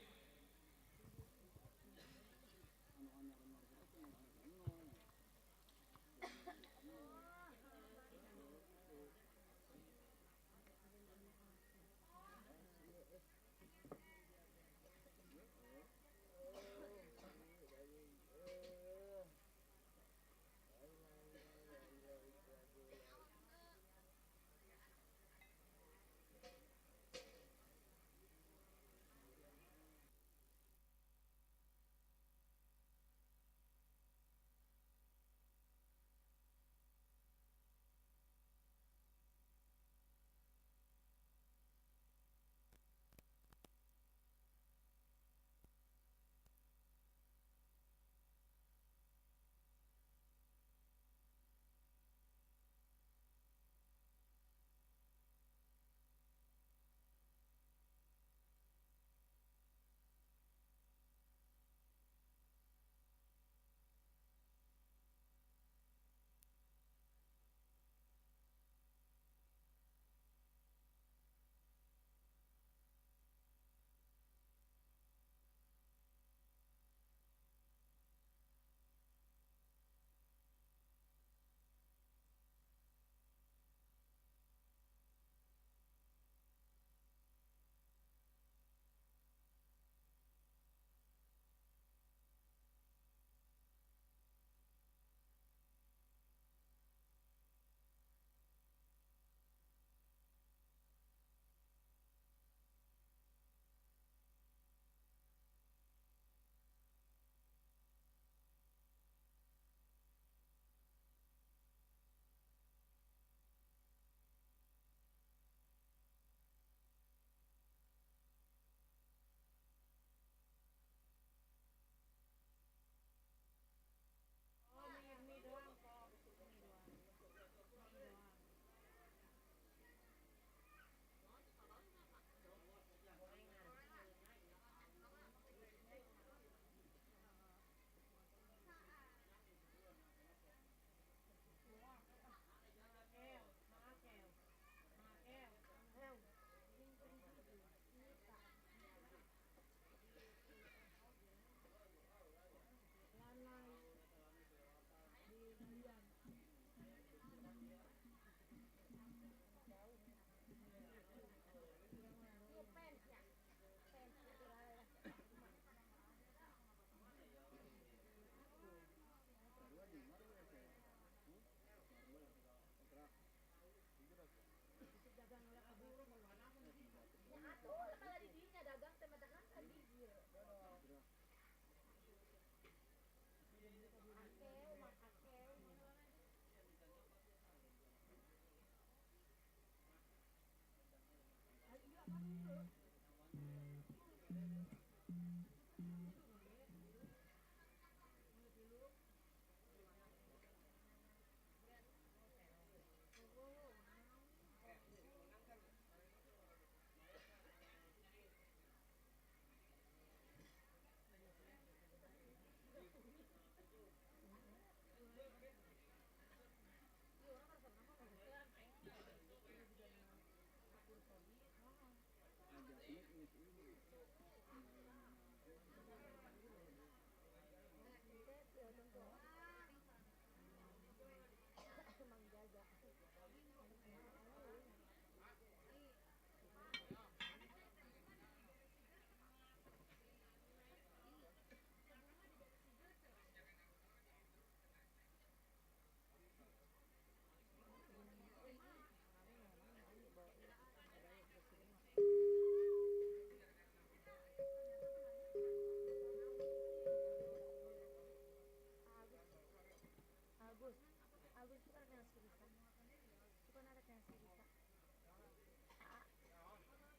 si Risa.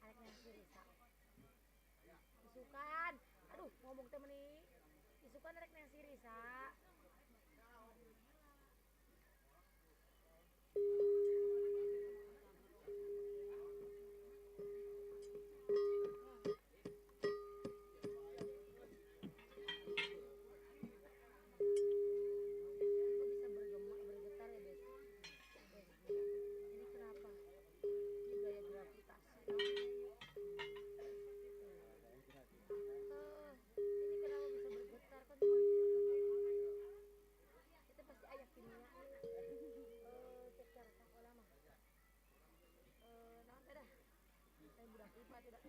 Arek nang si Risa. Isukan. Aduh, ngomong teh meni. Isukan arek nang si Risa. Kok bisa bergema, bergetar ya, Bes? Bes. Ini kenapa? Ini gaya gravitasi. Ini kenapa bisa bergetar kan cuma itu pasti ayah kimia. Cek cara sekolah mah. Naon teh dah? Saya budak IPA tidak.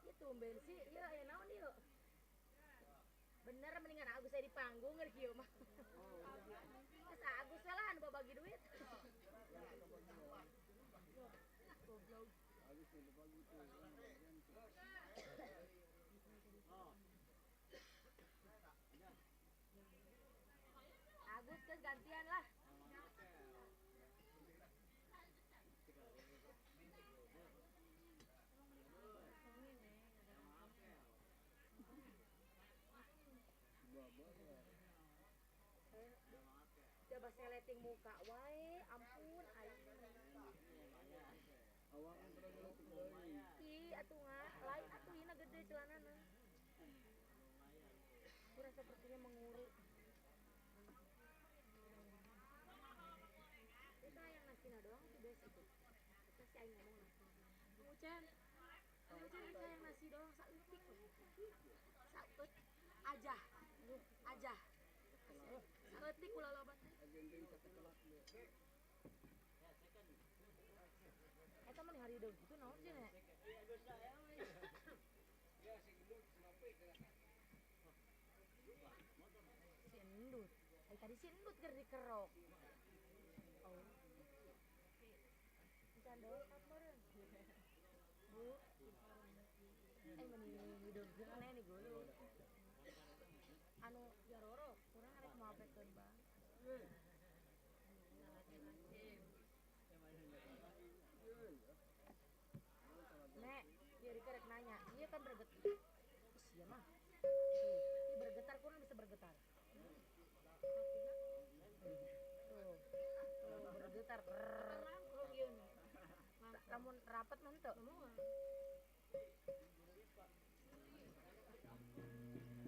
Ieu tumben sih, ieu aya naon ieu? Bener mendingan Agus saya di panggung ngerti kieu mah. Geus Agus lah anu bagi duit. Goblok. Agus geus gantian lah. Coba seleting muka wae, ampun aing. Ih, atuh nga, lain atuh ieu gede celanana. Kurang sepertinya mengurut. Itu yang nasina doang itu bes itu. Itu si aing ngomong nasi. Ngucan. Ngucan itu yang nasi doang saeutik. Saeut aja. Aja. Saeutik ulah loba teh. Eta mah hari deui gitu naon sih nek? Si endut. Ai tadi si endut keur dikerok. Oh. Encan dongkap meureun. Bu. Meni hideung maneh nih gulu. Anu jaroro kurang arek moapekeun bang. Nek, ieu Rika rek nanya, ieu kan bergetar. Ih, sia mah. Tuh, ieu bergetar kurang bisa bergetar. Tuh, tuh bergetar. Lamun rapat mah henteu.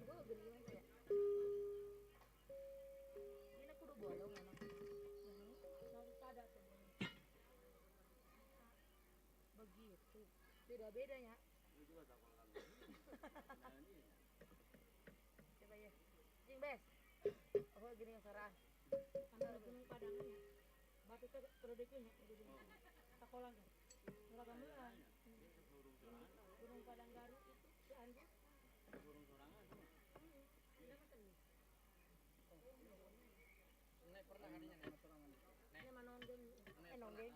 Gua geuning teh ya. Ini kudu bolong emang. Begitu. Beda-bedanya. Coba ya. Jing bes. Oh gini yang saraan. Karena gunung Padangan ya. Batu teh produknya ya Sakola kan. Murah gamelan. Gunung Padang Garut itu Cianjur. Nek pernah kadinya nek sorangan. Ini mah nonggeng. Nonggeng.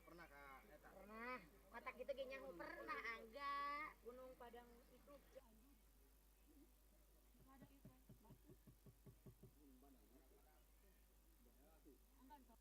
Pernah ka eta? Pernah. Watak gitu ge nyaho pernah angga. Gunung Padang itu Cianjur. Ada itu batu. Enggak.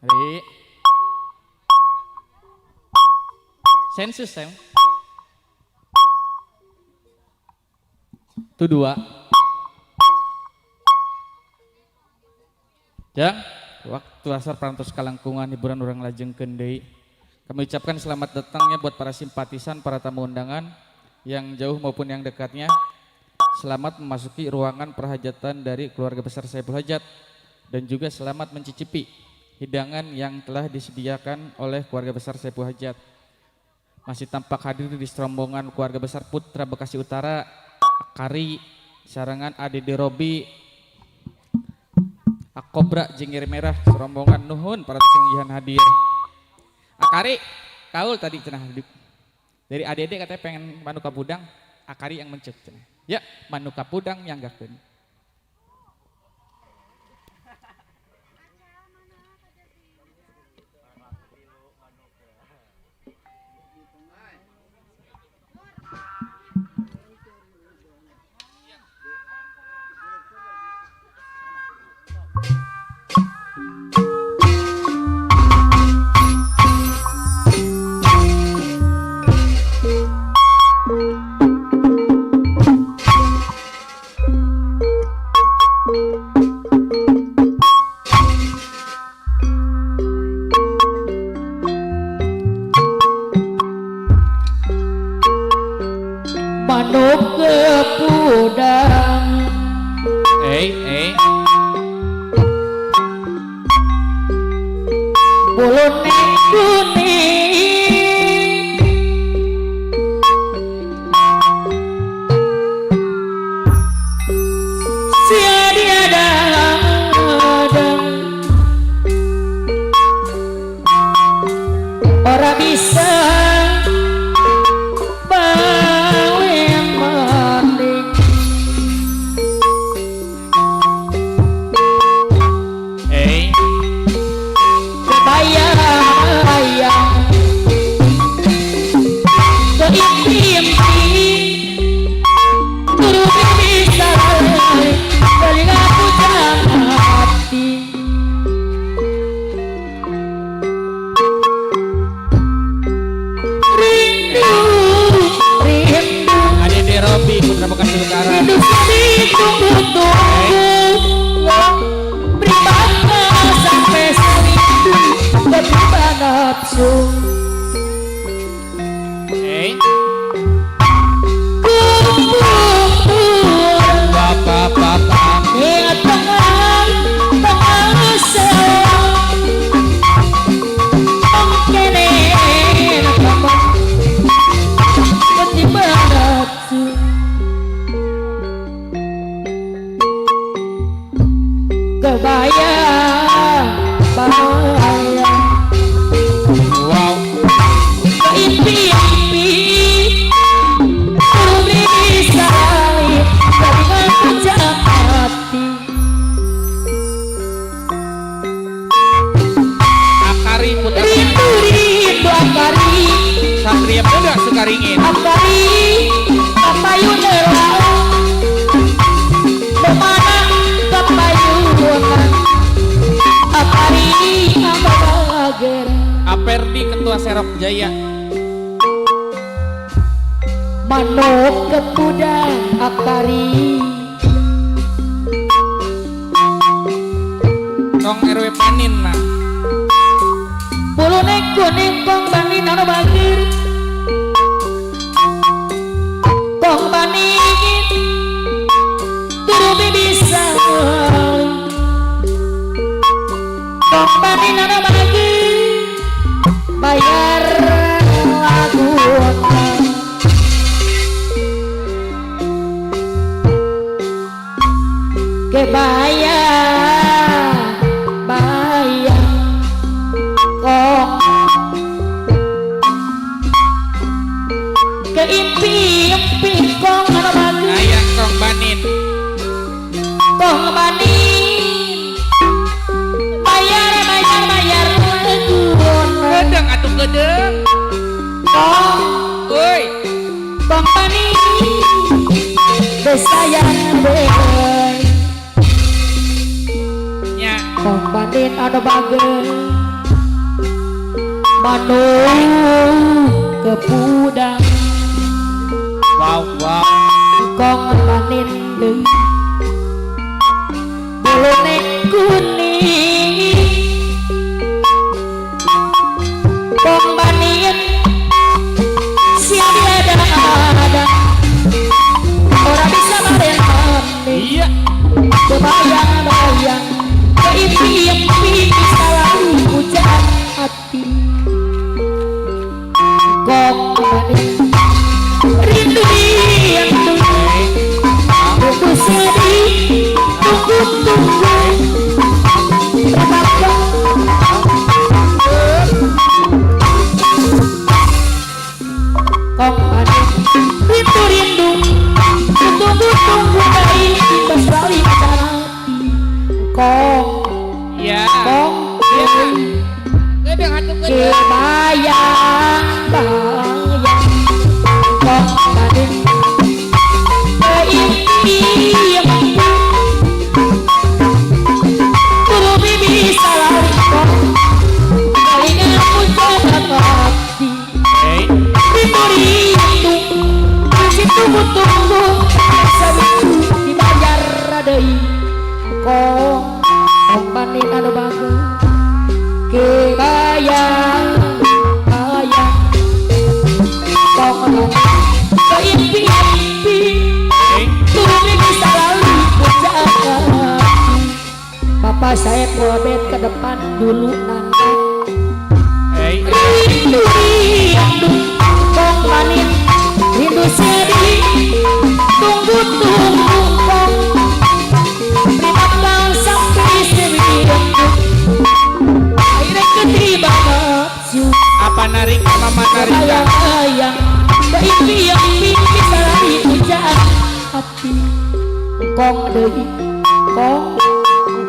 Ri. Sensus, Sam. Itu dua. Ya, waktu asar parantos kalangkungan hiburan urang lajengkeun deui. Kami ucapkan selamat datangnya buat para simpatisan, para tamu undangan yang jauh maupun yang dekatnya. Selamat memasuki ruangan perhajatan dari keluarga besar Saiful Hajat dan juga selamat mencicipi hidangan yang telah disediakan oleh keluarga besar Saiful Hajat. Masih tampak hadir di serombongan keluarga besar Putra Bekasi Utara, Akari, Sarangan ADD Robi, Akobra Jengir Merah, serombongan Nuhun para kesinggihan hadir. Akari, kaul tadi cenah dari ADD katanya pengen manuka pudang, Akari yang mencet cenah. Ya, manuka pudang yang gakeun. Manuk kepudang bulune kuning sia diadang-adang ora bisa balen maning. Bayang-bayang keimpi-impi turun bisa telinga pujang hati. Rindu, rindu, ADD Robi Putra Bekasi Utara. rindu sedih tunggu-tunggu pribana sampai serindu bertiba nafsu. Kumpul Bapak-bapak ingat tengah tengah selang mengkene kamu bertiba nafsu. Kebayang bayang wow. Satria Muda Sukaringin. Akari kapayun heula mana kapayunan Akari abager. Aperdi Ketua Serok Jaya. Manuk kepuda Akari. Tong RW Panin mah. Bulune kuning kong banin anu bagir. Kong banin turu bisa. Kong banin anu bagir bayar lagu. Kebaya bayar kong keimpi-impi kong anu banin. Ayang kong banin. Kong banin bayar bayar bayar lagu. Gedeng atuh gedeng. Kong euy kong banin besayang deui. Kong banin anu bager manuk kepudang. Wow wow. Kong banin deui bulune kuning. Kong banin siap ada-ada ora bisa baren mani. Iya. Kebayang-bayang keimpi-impi selalu hujan hati. Kong banin rindu rindu tunggu sedih tunggu tunggu berapa. Kong banin rindu rindu tunggu tunggu dari bersalin hati. Kong ya. Kong ya. Gedeng atuh gedeng. Kebayang bayang kong banin keimpi-impi turu bibi salah kong kalingan puja hati. Rindu rindu tunggu tunggu sawitu dibayar deui. Kong kong banin anu bagus kebayang bayang kong banin keimpi-impi turu bibi selalu puja hati. Bapak saya probet ke depan dulu nanda. Rindu rindu kong banin rindu sedih tunggu tunggu kong primakang sampai sedih akhirnya ketiba nafsu. Apa narik mama narik bayang bayang keimpi-impi bisa lari pujaan hati. Kong deui kong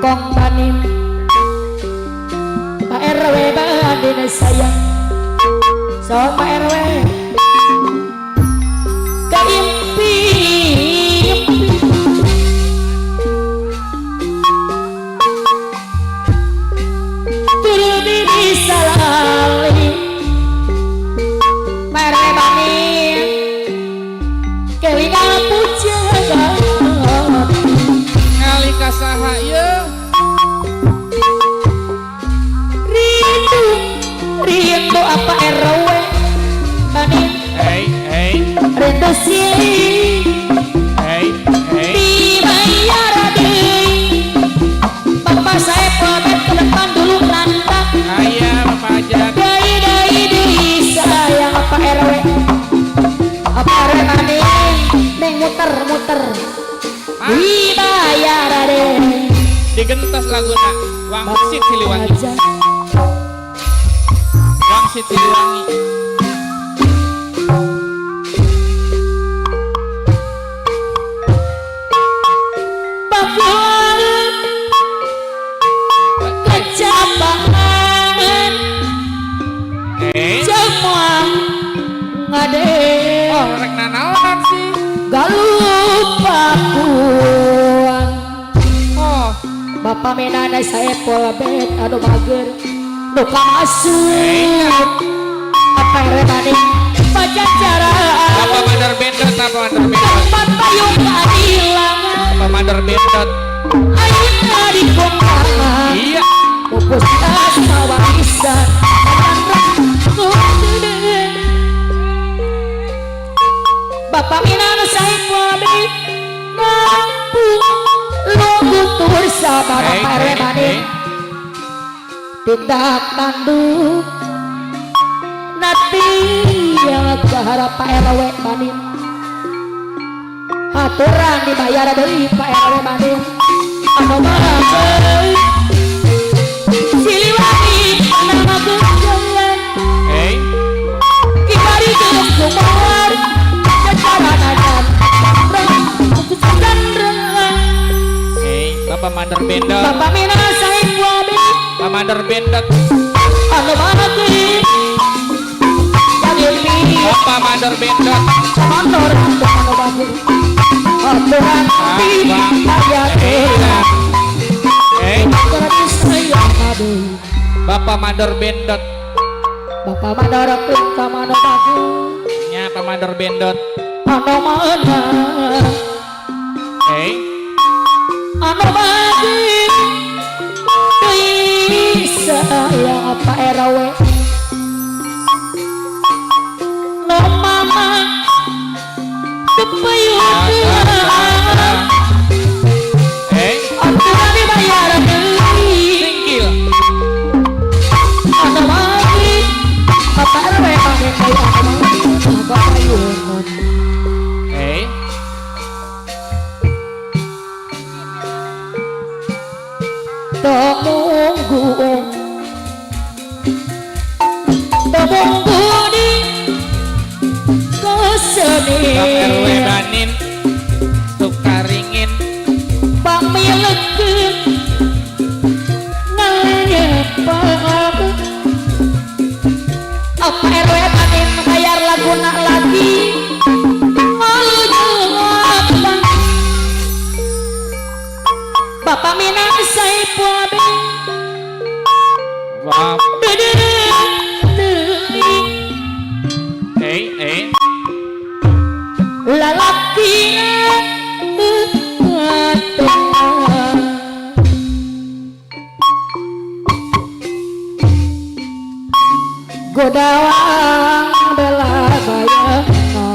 kong banin Pak RW banin sayang so Pak RW keimpi-impi turu bibi salali. Pak RW banin kelingan puja ngali kasaha ieu. Rindu rindu apa RW banin. Hey hey. Rindu sih hey hey. Dibayar deui. Bapak saya pamit ke depan dulu nanda. Aya Bapak aja. Deui deui deui sayang apa RW. Apa RW banin neng muter muter. Dibayar deui. Digentos laguna Wangsit Siliwangi. Wangsit Siliwangi. Bakul kecapangan semua Bapak Minana Saepul Bet anu mager nu kamasuk apa RW maning pajajaran Bapak Mandor Bendot, Bapak Mandor Bendot. Tempat payung keadilan Bapak Mandor Bendot. Ayeuna dikongkangan Iya. Pupus asma warisan Bapak Minana Saepul Bet mampu lugutur sabar Hey, Pak RW hey, maning hey. Tindak tanduk nanti yang keharap Pak RW maning aturan dibayar deui Pak RW maning anu maha Siliwangi nama gejalan Hey. kibari jeung kumawar secara nadan Hey, Bapak Mandor Bendot. Bapak Minana Saepul Bet Bapak Mandor Bendot. anu maha Bapak Mandor Bendot. Mandor anu bagus aturan Hey, sayang Bapak Mandor Bendot. Bapak Mandor ka mano bagus Nya Pak Mandor Bendot. anu mana Hey, anu bagus deui sayang Pak RW no mama tepayun hey, aturan dibayar deui singkil. anu bagus Bapak RW pakai kayu anu bagus Hey, Temunggu Temunggu di Pak RW kesenian Banin. Sukaringin. Pamilekeun ngalepak Apa RW Banin bayar laguna lagi Ngaleujeung Bapak Minang Saepul Bet Wah. Teuing Hey, hey. lalaki Godawang bela bayana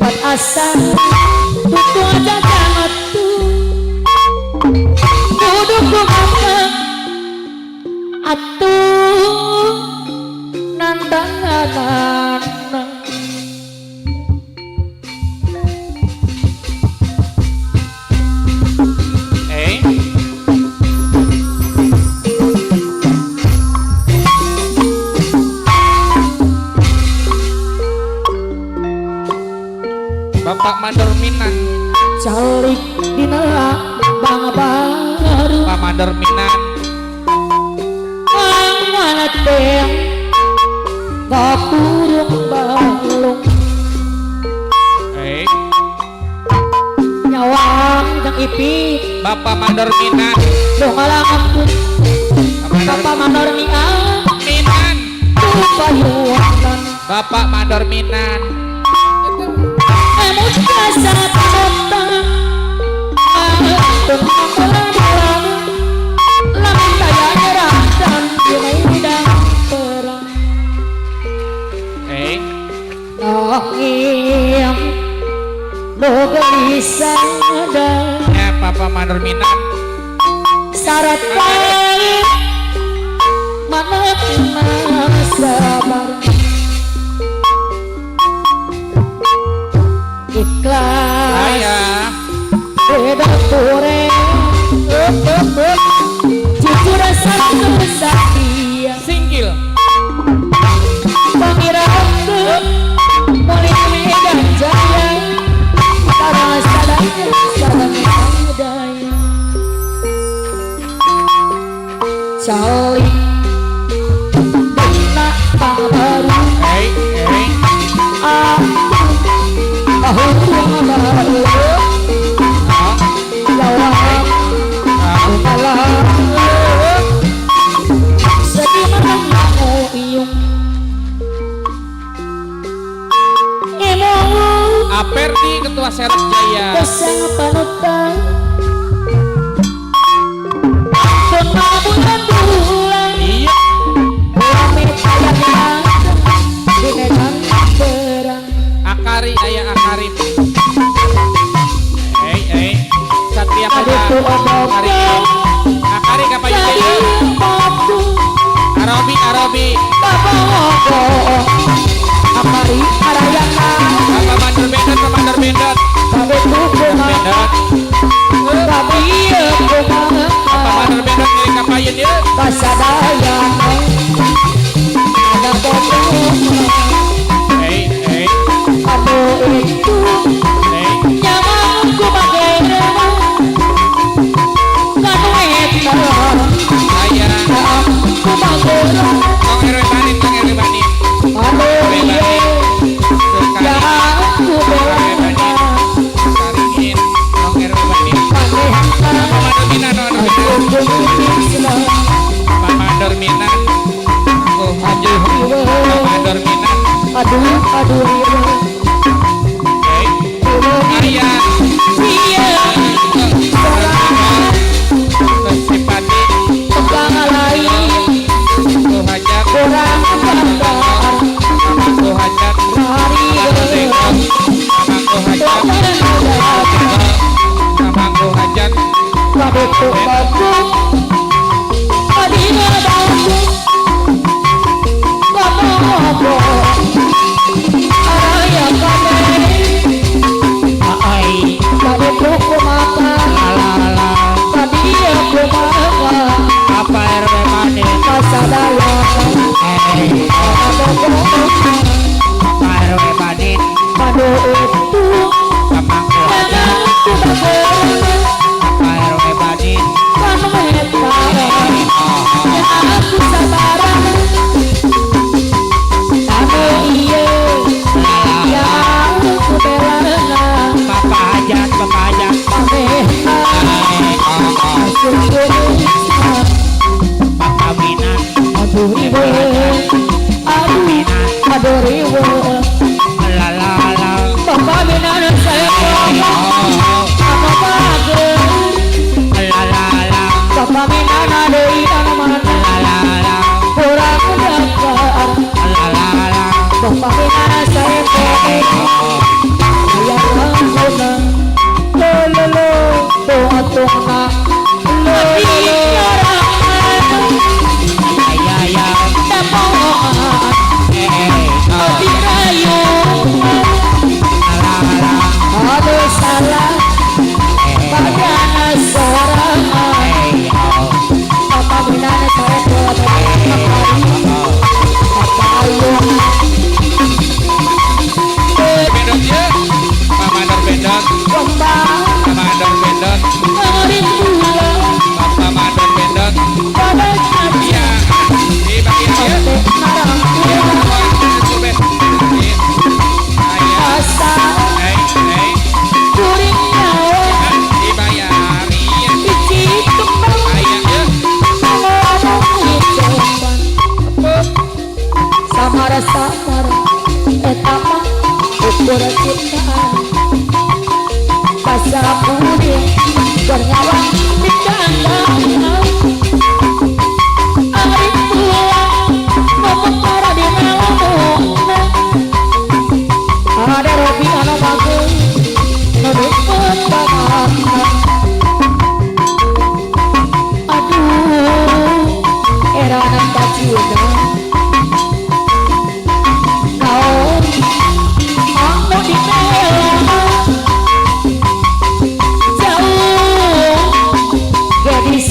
Bat asa tutu jajang atuh Duduk kumapa atuh nandanganan. Hey. Bapak Mandor Minan, Calik dina bang baru Pak Mandor Minan, Mangan teh ngapurung balung hey. Nyawang jeung Ipi Bapak Mandor Minan, do ngalangakeun Bapak Bapak Mandor Minan Minan, tupayunan Bapak Mandor Minan, emut jasa panotang atun ambulan lamun daya nyerah dan di medan perang. Hey, Nanging nu gelisah dan ya Bapak Mandor Minan, syarat baik mana sabar ikhlas saya beda pure jujur satu setia singkil, pangirakeun mulih Medan Jaya sareng sadaya sareng sadaya calik dina pangbaru hey, hey, ah Pak Perdi Ketua Serep Jaya. Kesang panutan bulan-bulan. Iya. Rame kaya di medan perang. Akari aya Akari. Hey hey. Satria Aduh kata Akari. Akari kapan Jadi batu Arabi Arabi. Babogo Akari arayana. Bapak Mandor Bendot, Bapak Mandor Bendot. Babe kumaha. Bendot. Babe ieu kumaha. Bapak Mandor Bendot milik kapayeun ieu. Kasadayana ada bobo. Hey hey Aduh itu hey. nyaman ku bagerema kanu eta Aya. ku bagerema. Tong RW Banin, tong RW Banin. Aduh ieu Sekali. ya ku RW Banin. bela Saringin, tong RW Banin. maneh Bapak Mandor Minan, Bapak Mandor Minan. Bapak Mandor Minan. Aku haji. Bapak Mandor Minan. Aduh aduh ieu Hey. Aya. ieu Kesipati, tukang lain aku hajat. kurang bakar Aku hajat. hari Aku hajat. Aku hajat. Babe babu Adina babu Babu Araya kame Ai Babe kumaha la la Tadi kumaha apa RW Banin. Kasadaya Eh apa RW Banin. Kado itu Bapak Jangan ku bagerna apa RW Banin. Kanu eta Aku sabaran Kanu ieu Ya aku belana Bapak hajat, Bapak hajat. Pamehna Eh, oh, oh. Asup kumisna Bapak Minan, Aduh riweuh Aduh aduh riweuh la la la. Bapak minan saya Oh, oh. Apa bager La la la. Bapak minan deui anu mana La la la. Kurang dakar La la la. Bapak minan saya Oh, Aya langguna Lo lo lo Tung-tungna Lo lo lo ay ay ay. Dapoan Eh eh. Oh. Dirayuan La la. Aduh salah Eh Bagana sorangan eh. Oh. Bapak minan saya Oh. Bapak ayung Bendot ya. Pak Mandor Bendot. Kembang Pak Mandor Bendot. Ngerin bulan Bapak Mandor Bendot. Pada caci Iya. Di bagian ya. Narang Iya, kula Bet. Aya. Asa Hey hey. Kuring nyawa Dibayarin. Biji kembang Aya ya. Ngomong ucapan Samar-samar Eta mah ukur ciptaan Basa budi Bernyawa di kandang Ari pulang Ngomong para di nalona Ada Robi anu mageung Nu petangan Aduh erana kacida Naon anu dibela Jauh gadis.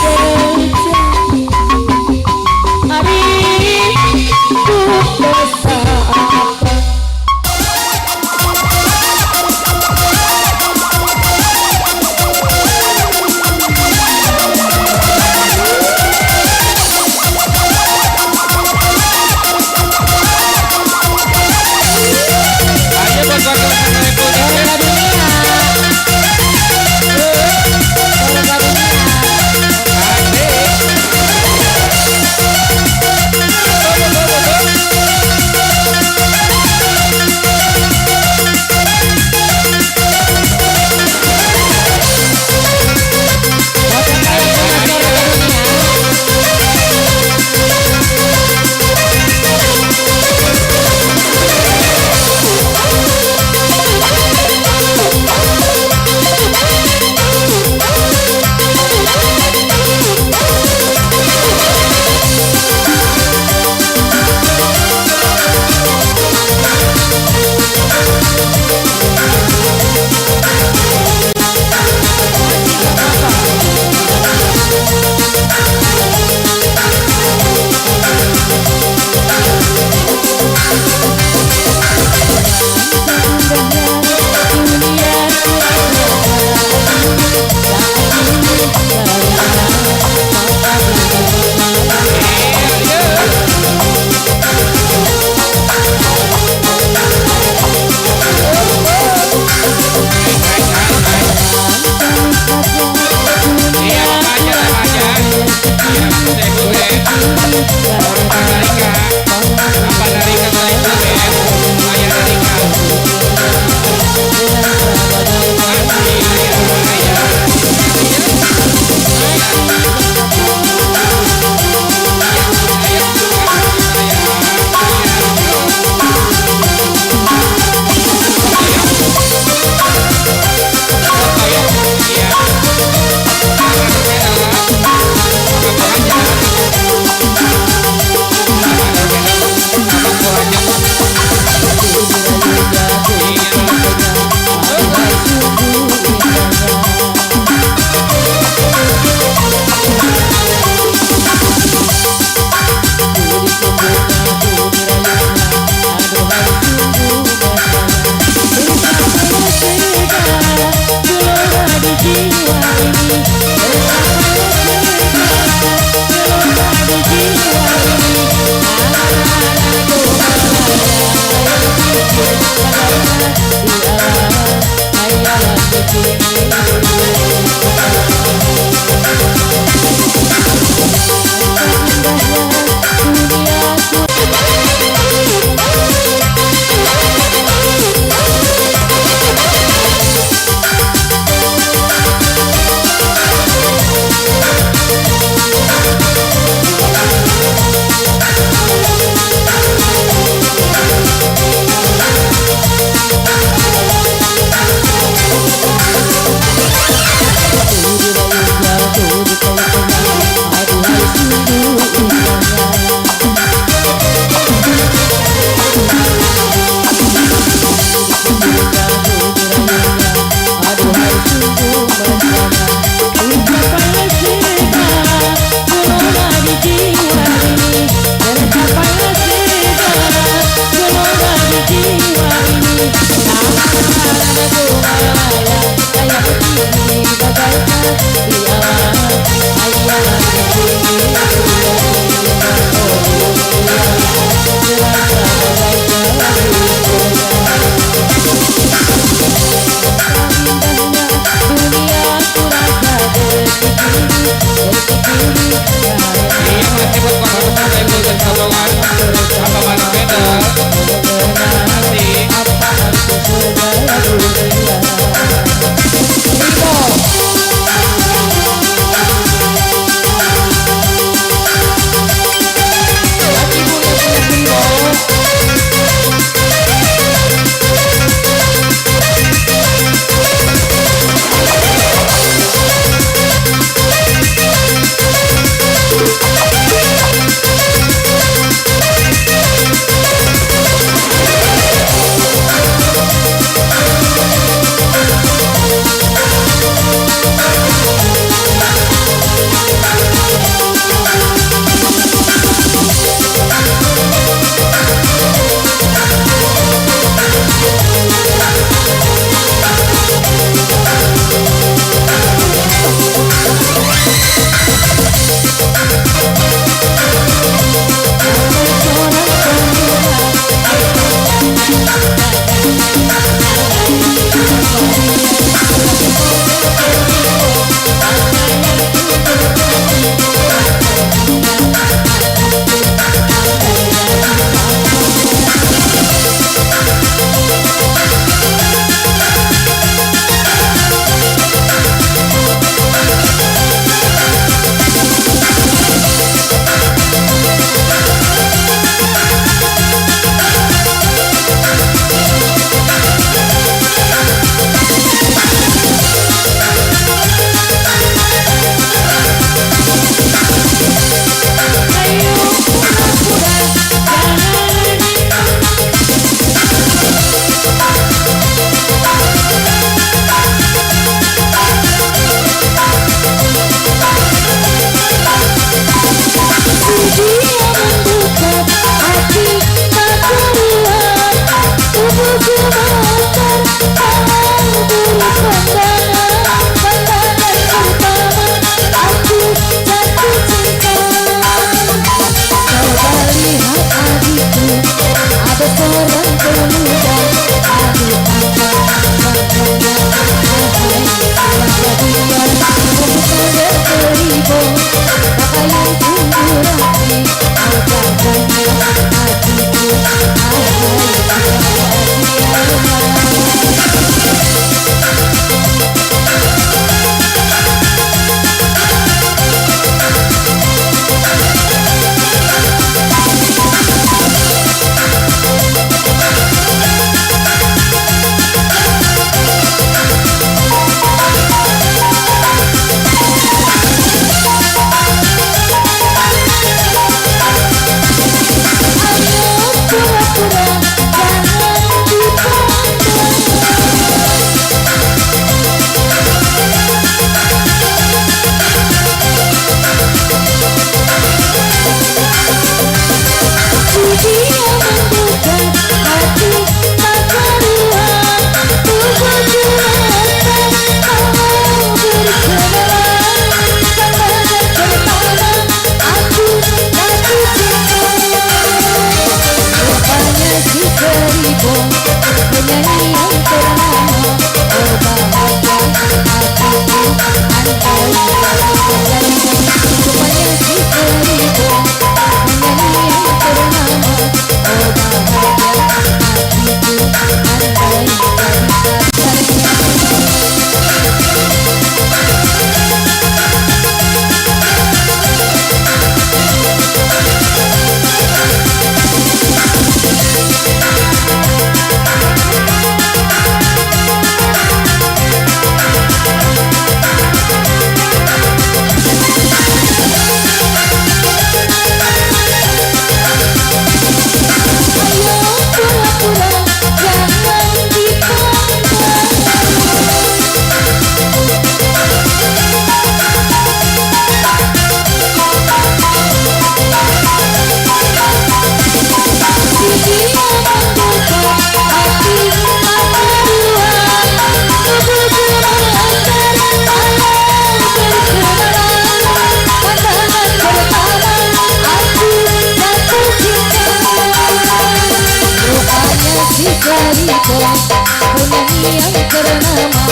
bernama.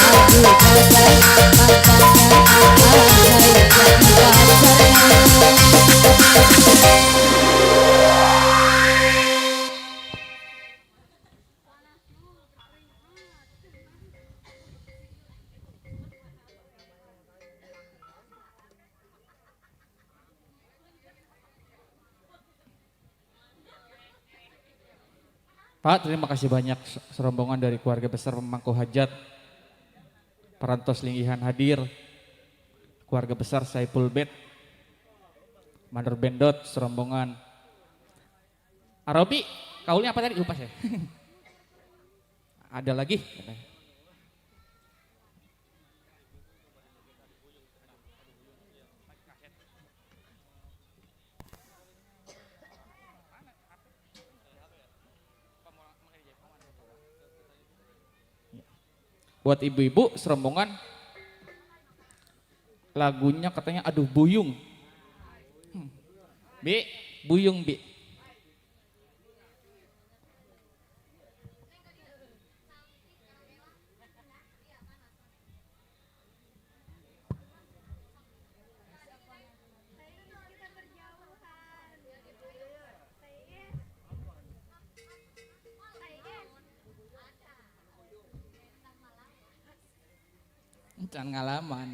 Aku gagal mantannya, andai jadi pacarnya. Pak, terima kasih banyak serombongan dari keluarga besar pemangku hajat. Parantos linggihan hadir. Keluarga besar Saipul Bet. Mandor Bendot serombongan. Arabi, kaulnya apa tadi? Lupa saya. Ada lagi. Buat ibu-ibu serombongan lagunya katanya aduh buyung. Bi, buyung bi. Jangan ngalaman.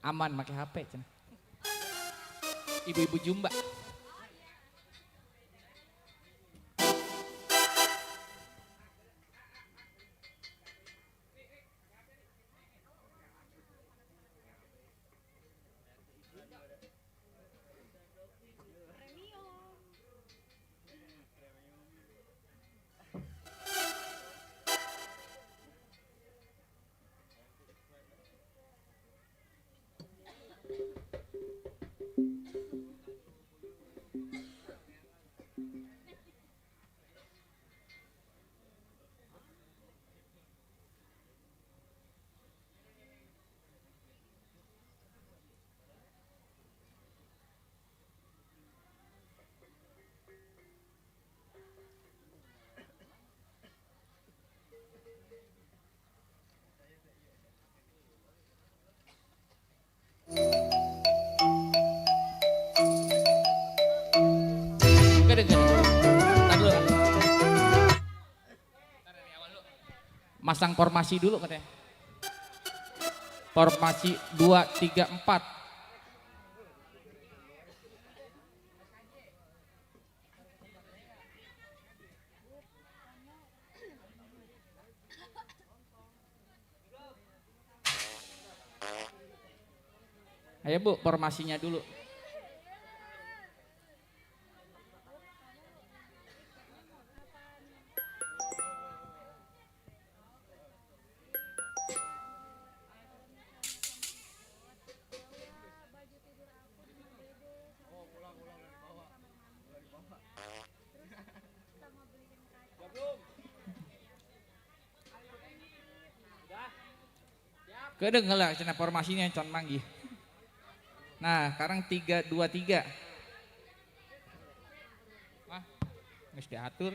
Aman pakai HP cenah. Ibu-ibu jumba. Masang formasi dulu katanya. Formasi 2, 3, 4. Ayo Bu, formasinya dulu. Kedeng lah cenah formasinya can manggih. Nah, sekarang 3 2 3. Wah, geus diatur.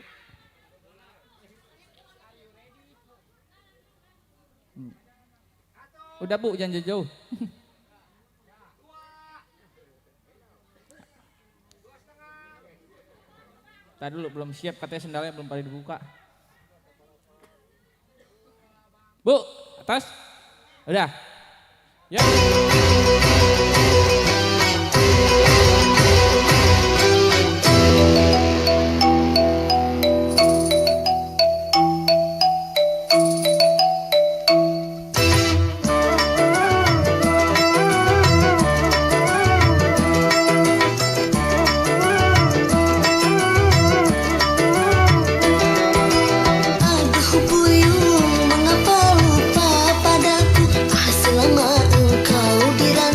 Udah Bu, jangan jauh-jauh. Tadi dulu belum siap katanya sendalnya belum pada dibuka. Bu, atas. Udah. Ya. Aduh buyung, mengapa lupa padaku? Ah, selama engkau di rantai.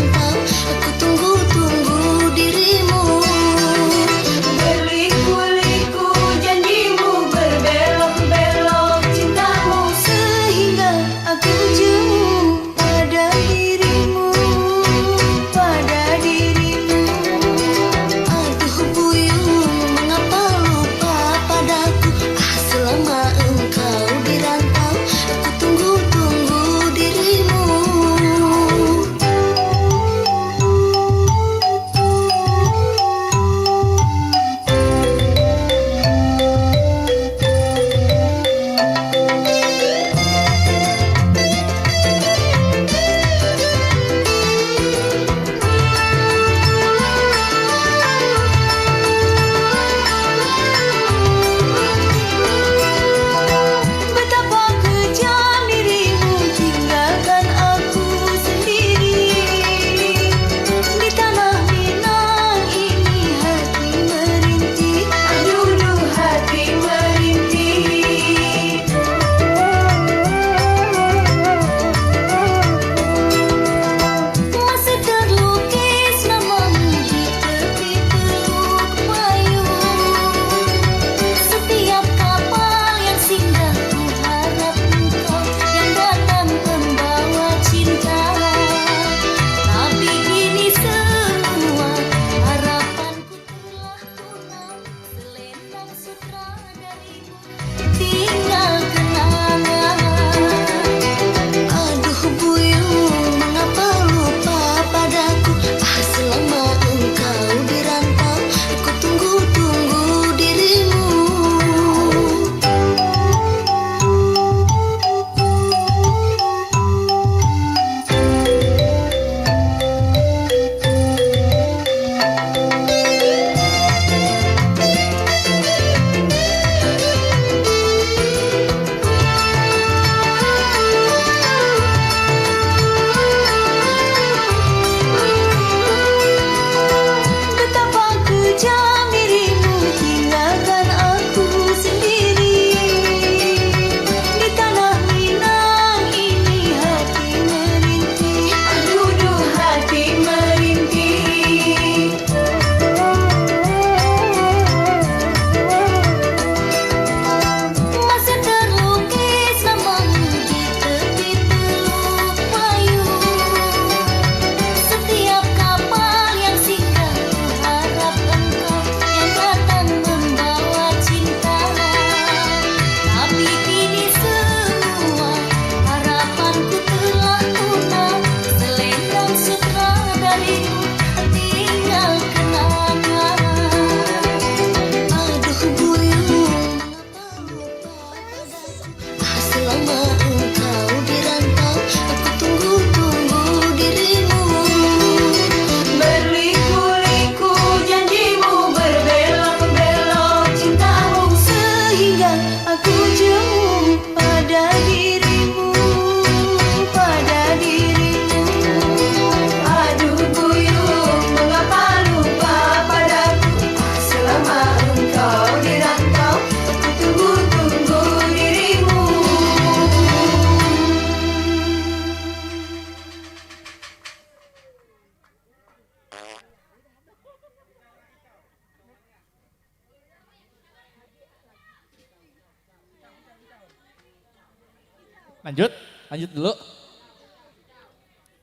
Lanjut, lanjut dulu.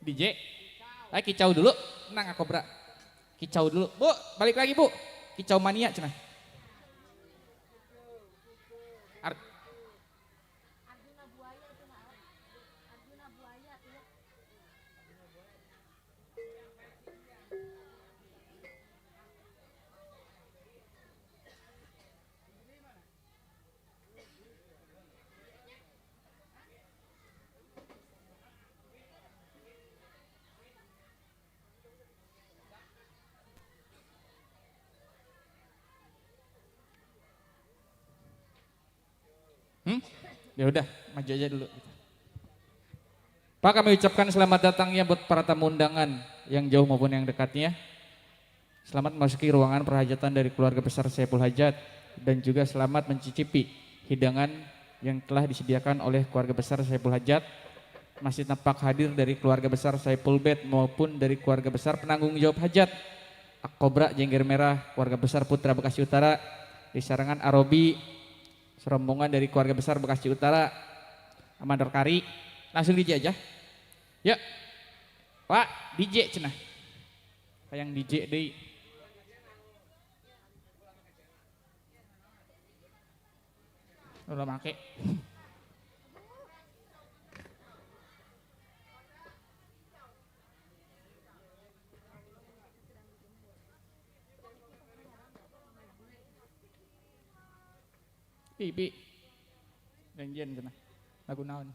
DJ. Ayo kicau dulu. Tenang Kobra. Kicau dulu. Bu, balik lagi Bu. Kicau mania cenah. Ya udah, maju aja dulu. Pak, kami ucapkan selamat datangnya buat para tamu undangan yang jauh maupun yang dekatnya. Selamat memasuki ruangan perhajatan dari keluarga besar Saiful Hajat dan juga selamat mencicipi hidangan yang telah disediakan oleh keluarga besar Saiful Hajat. Masih tampak hadir dari keluarga besar Saiful Bet maupun dari keluarga besar penanggung jawab hajat. Akobra Jengger Merah, keluarga besar Putra Bekasi Utara, di Sarangan Arobi, serombongan dari keluarga besar Bekasi Utara, Amandor Kari. Langsung DJ aja. Yuk. Pak, DJ cenah. Hayang DJ deui. Ulah make. Bibi. Janjian cenah. Lagu naon?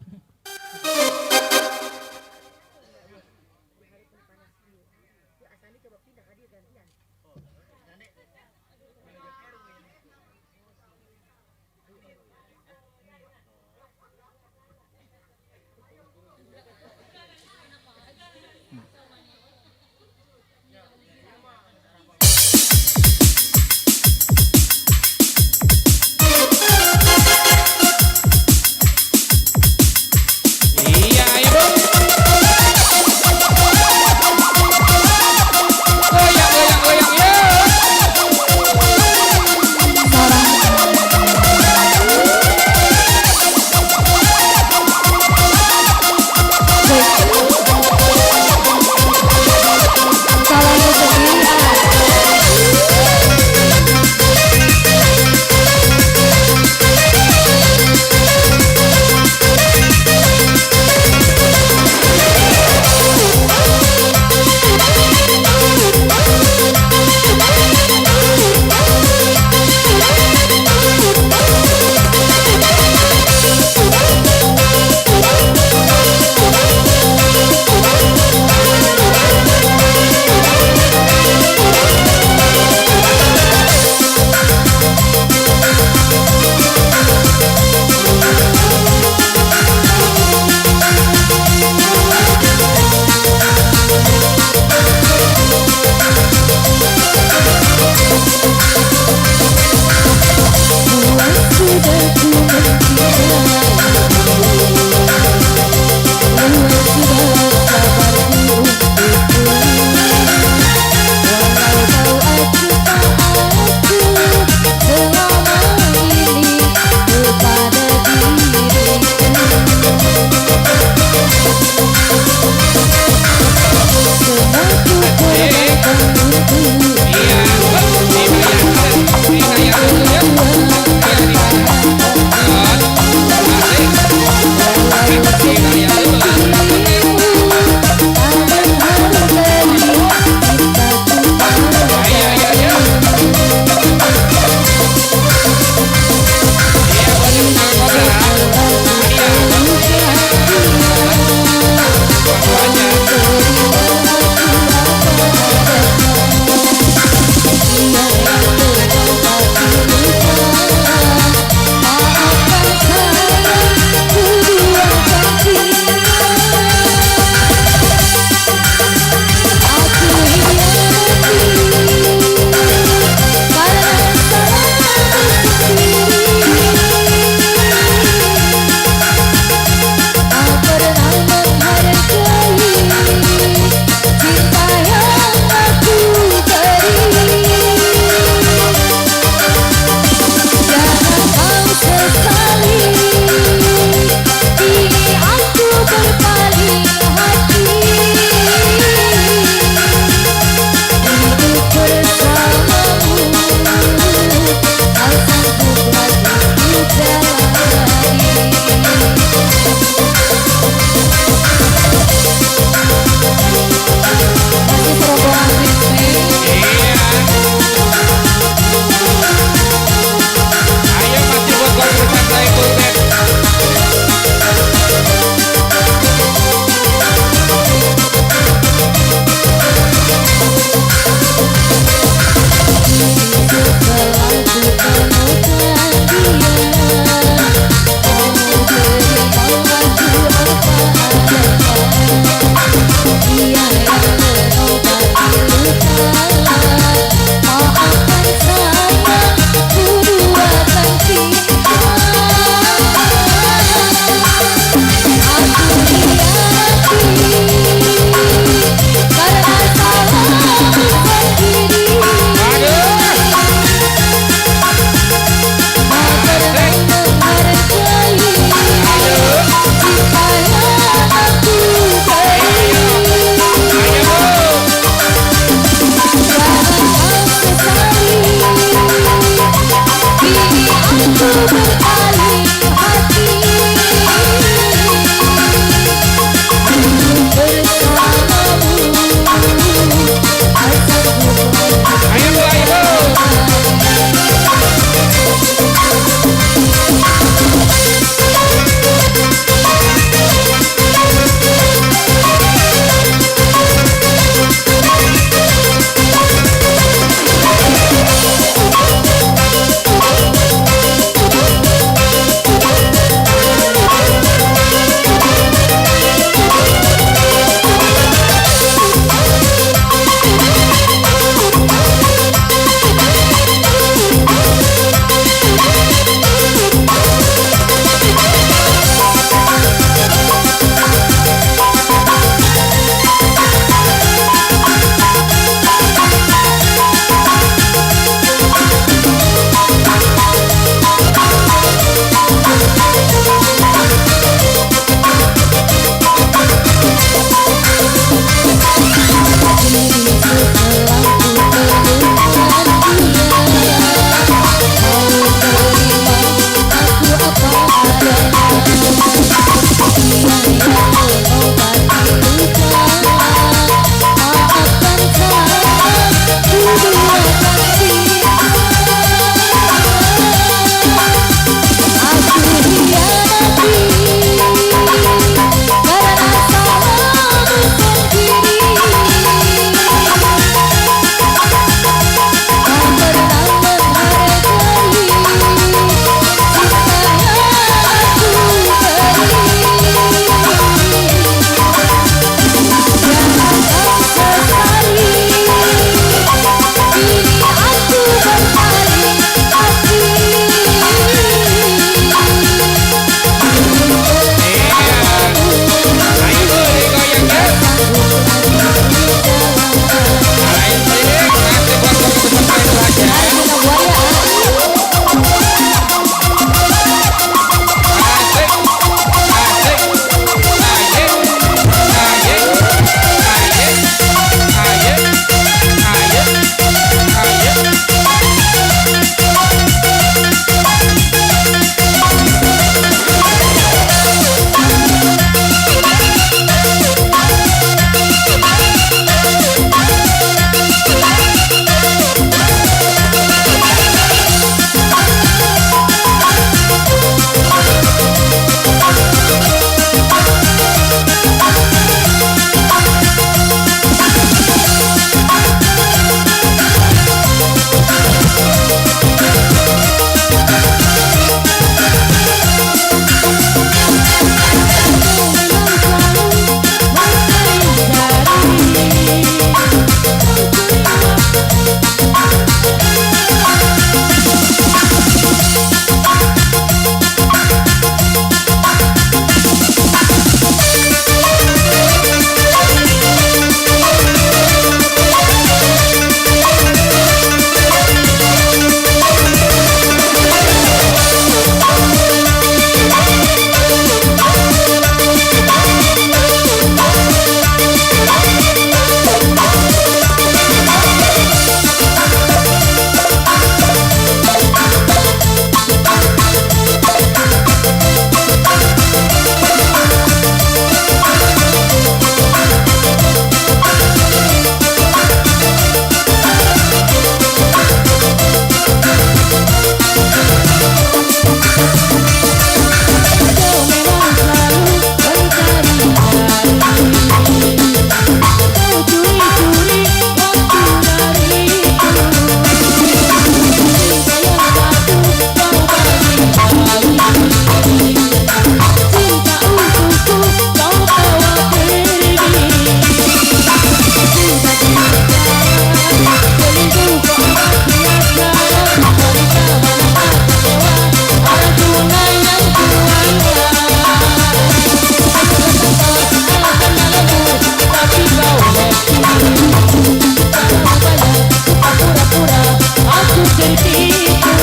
tertipu.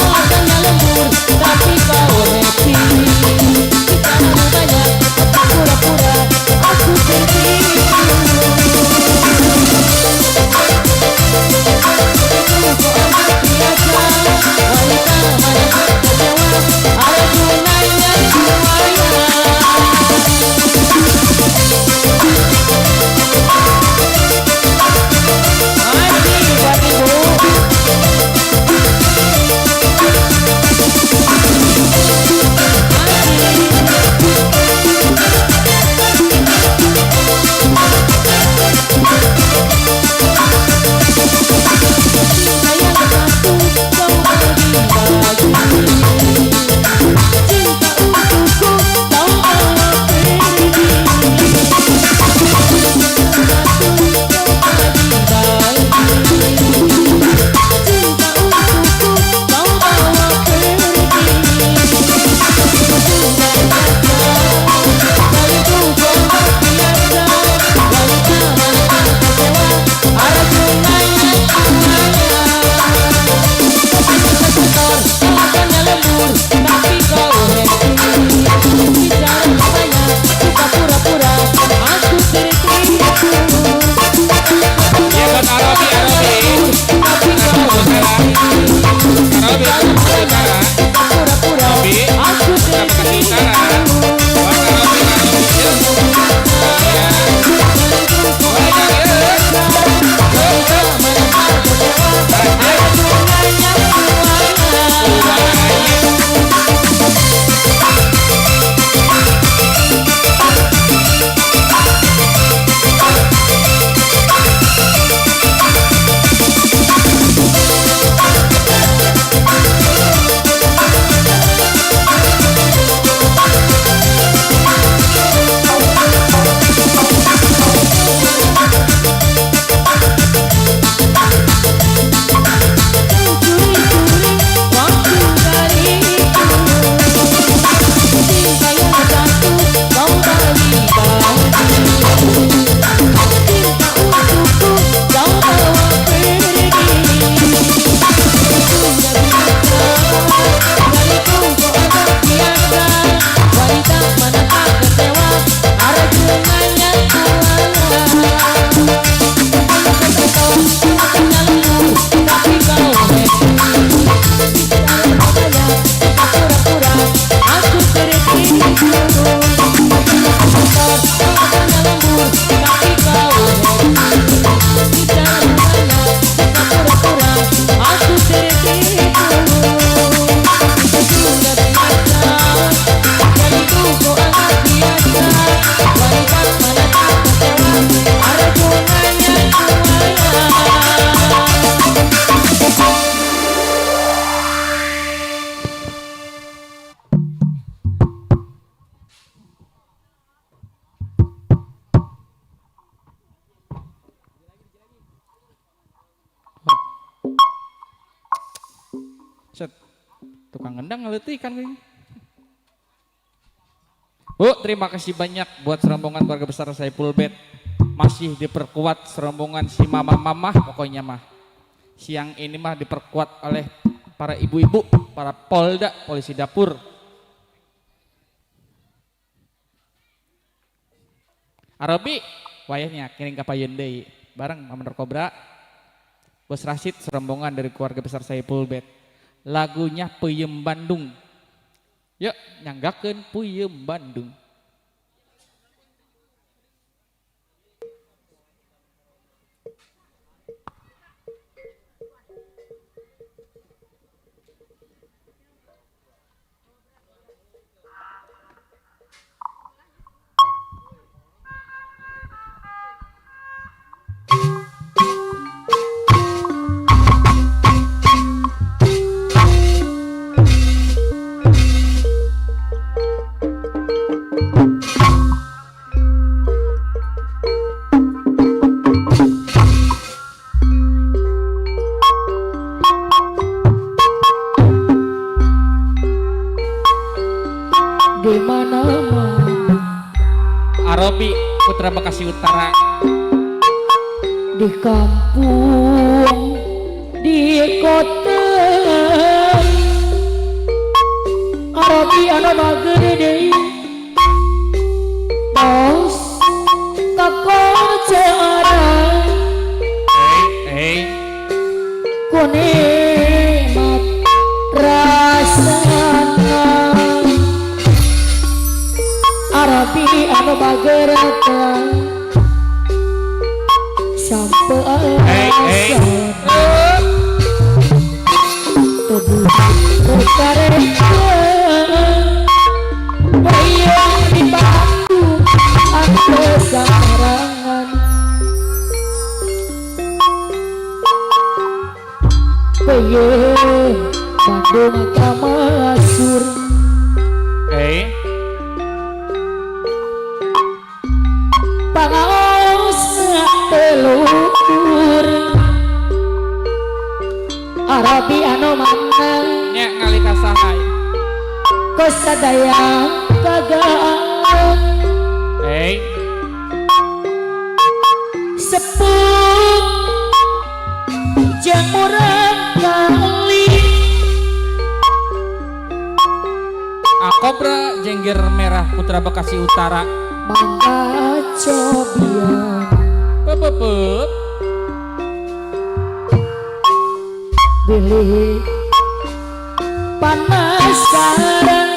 Alasannya lembur, tapi kau happy. Bicaramu banyak, pura-pura aku tertipu. Itu kok amat biasa, wanita mana tak kecewa, ada gunanya semuanya. Masih buat ibu. Cinta yang satu kau bagi-bagi, cinta untukku kau bawa pergi. Cinta satu kau bagi-bagi, cinta untukku kau bawa pergi. Sudah biasa, dariku kau biasa, wanita mana tak kecewa, ada gunanya semuanya. Alasannya lembur, tapi kau happy. Bicara banyak, suka pura-pura, aku tertipu. Ya buat Arabi, Arabi. Tapi kau happy. Arabi, Bekasi Utara. Pura-pura, Arabi, aku Bekasi tertipu. Utara. Buat Arabi, Arabi. Iya. Banyak ya. Ada gunanya semuanya. Curi-curi waktu dariku, cinta yang satu kau bagi-bagi, cinta untukku kau bawa pergi. Sudah biasa, dariku kau anggap biasa, wanita mana tak kecewa, ada gunanya semuanya. Alasannya lembur, tapi kau happy. Bicara banyak, suka pura-pura, aku tertipu. Alasannya lembur, tapi kau happy. Bicara banyak, suka pura-pura, aku tertipu. Sudah biasa, dariku kau anggap biasa, wanita mana tak kecewa, ada gunanya semuanya. Set. Tukang gendang ngeletikan kayaknya. Bu, terima kasih banyak buat serombongan keluarga besar Saipul Bed. Masih diperkuat serombongan si mama-mama pokoknya mah. Siang ini mah diperkuat oleh para ibu-ibu, para polda, polisi dapur. Arabi, wayahnya kiring ka payun deui bareng Mama Kobra. Bos Rasid serombongan dari keluarga besar Saipul Bed. Lagunya Peuyeum Bandung. Yuk, nyanggakeun Peuyeum Bandung. Di mana-mana Arabi Putra Bekasi Utara, di kampung anu bager deui tos kakoncara Hey, kunikmat rasana Arabi anu bager teh sampe Hey, hey. Tubuh wayang di batu anu sarangan peyem Bandung kamasur Hey, pangaos telukur Arabi anu manang nya ngali ka saha? Kosadaya kagaan Hey, sepuh jeung murang kali Akobra Jengger Merah Putra Bekasi Utara. Mangga cobian Pepepep. Bilih panasaran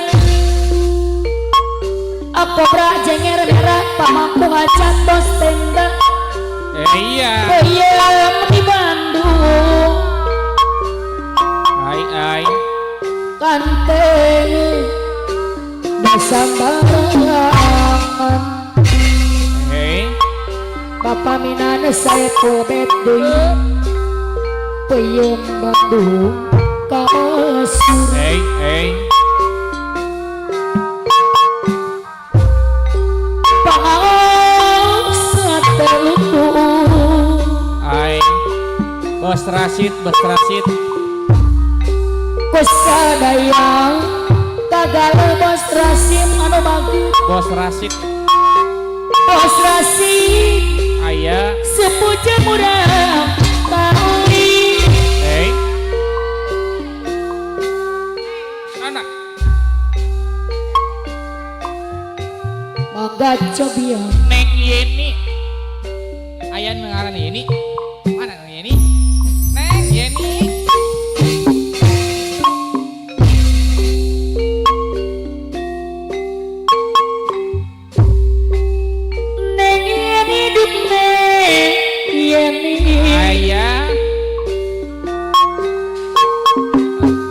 Akobra Jengger Merah pamangku hajat bos tenda Iya. Peyem di Bandung Ai ai. Kanteng dasambarangan Hey. Bapak Minan Saepul Bet deui Peyem Bandung ka Mesir Hey, hey. Pangaos telutur Ai. Bos Rasid, Bos Rasid. Kusadaya kagal Bos Rasim anu bagus Bos Rasid Bos Rasim aya. sepuja murah kali Hey. Anak. Mangga cobian Neng Yeni. Aya nu ngaran Yeni. Mana Neng Yeni? Neng Yeni. Neng Yeni duk Neng Yeni Aya.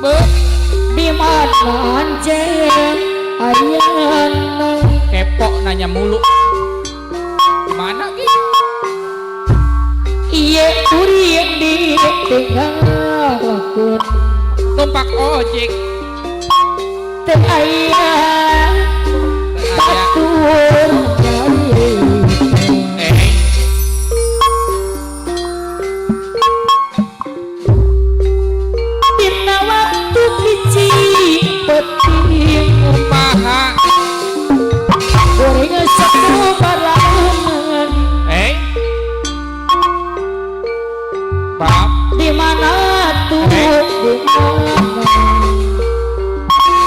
Beuh, di mana anjeun ayana kepo nanya mulu. Mana ki? Iye kuring di tinggalkeun Numpak ojek. Teu aya Aya. batur nyarita. Eh, Dina waktu hiji penting kumaha? Kuring sakubar launan Eh. Bab, di mana tuh di mana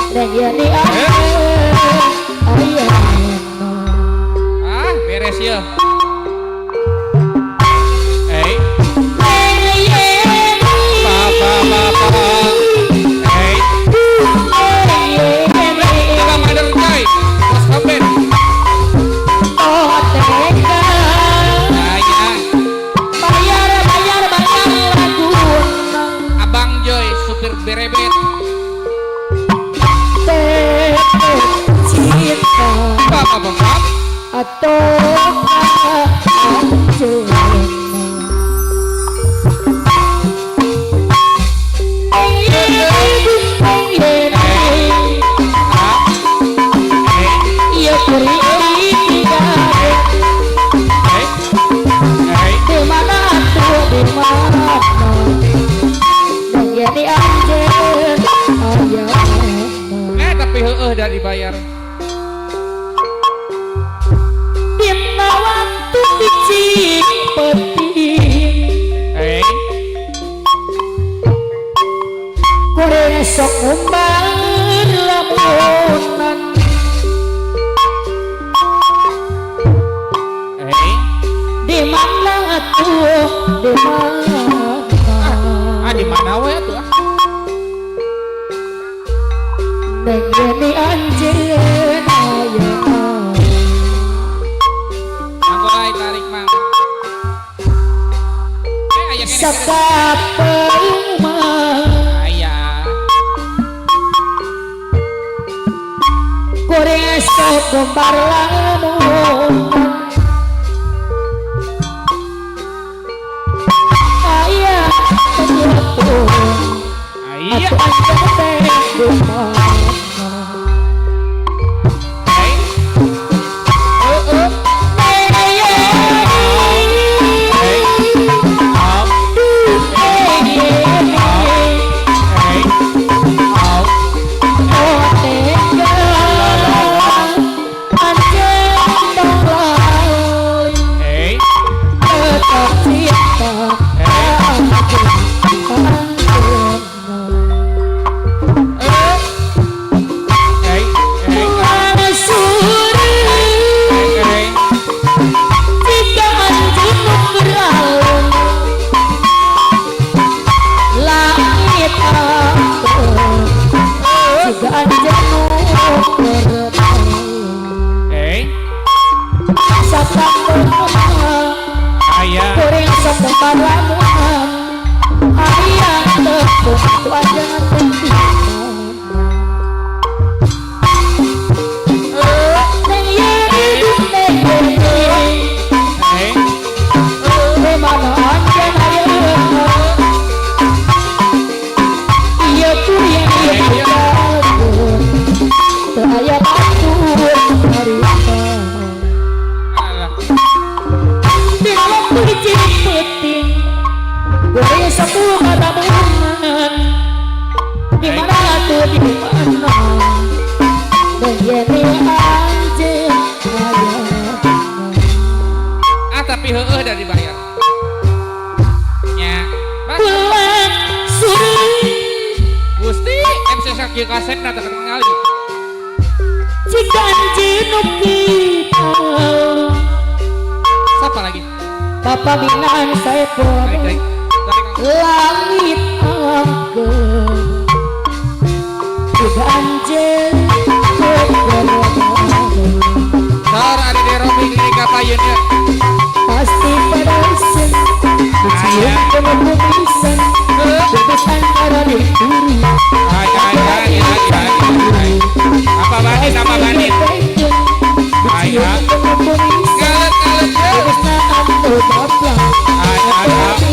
Neng Yeni ayana ah beres ya. Eh, Neng Yeni ba ba ba ba. Eh, Neng Yeni Abang Madar Joy. Bos Koben. Oh tega Aya, bayar bayar bayar laguna Abang Joy supir berebet. Teh cinta Ba ba ba ba. atau anjeunna Neng Yeni Ah. Eh, Ieu kuring ditinggalkeun. eh. Eh. Di mana tuh di mana Neng Yeni anjeun ayana Eh, tapi heueuh da dibayar. Dina waktu hiji penting Eh, Kuring sok ngumbar lamunan atuh di mana? Ah di mana we atuh ah? Neng Yeni anjeun aya. Anggo tarik mang. Eh aya kene. Sakapeung mah aya. Kuring sok gombar lamun. Aya teu Aya. Atuh anjeun teh kumaha. Ah tapi heueuh da dibayar. Nya. Bulan suri. Gusti MC Sakil kasep na teu kengali. Jika anjeun kita. Siapa lagi? Bapak Minan Saiful. Langit angker. Jika anjeun Sar ada di Romi ini kapayeun ya. Pasti padasen dicium pengebumisan bebas antara dituri. Ay ay ay ay ay. Apa bandit apa bandit. Ay ay. Galet galet bebas anu gaplang. Ay ay ay.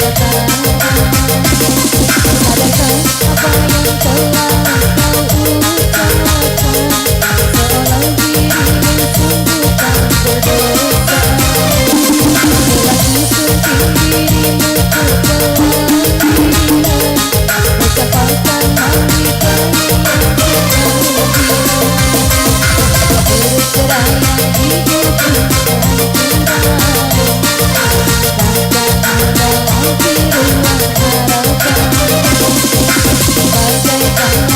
Sadarkan apa yang telah kau ucapkan, seolah dirimu sungguh tak berdosa. Lelaki sunting dirimu ku pengadilan, ucapan wanita yang kemudian. Bercerai hidupku tertimbang, takkan ada lagi ruang harapan. Bagaikan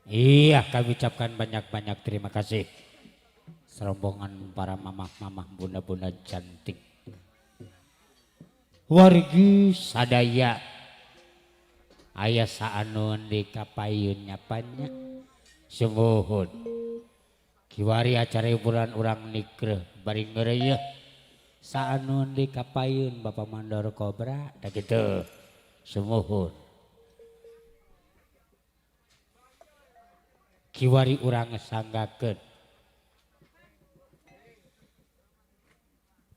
Iya, kami ucapkan banyak-banyak terima kasih. Serombongan para mamah-mamah, bunda-bunda cantik. Wargi sadaya aya saanun di kapayun nyapanya. Sumuhun. Kiwari acara hiburan urang nikreuh bari ngeureuyeun. Saanun di kapayun Bapak Mandor Kobra da kitu. Sumuhun. Kiwari urang sanggakeun.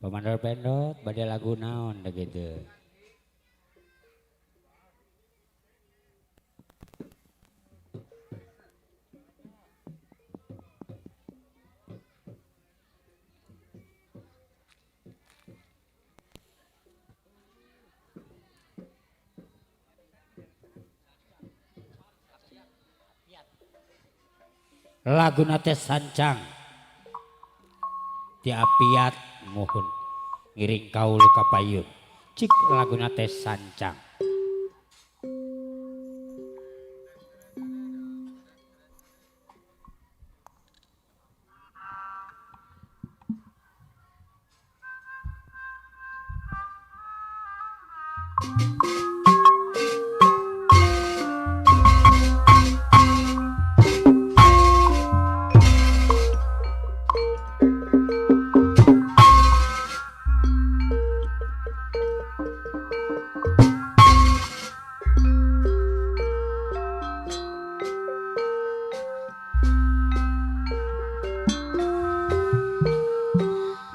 Pamandor Pendot bade lagu naon da kitu. Lagu nate sancang ti apiat muhun ngiring kaul kapayun cik lagu nate sancang.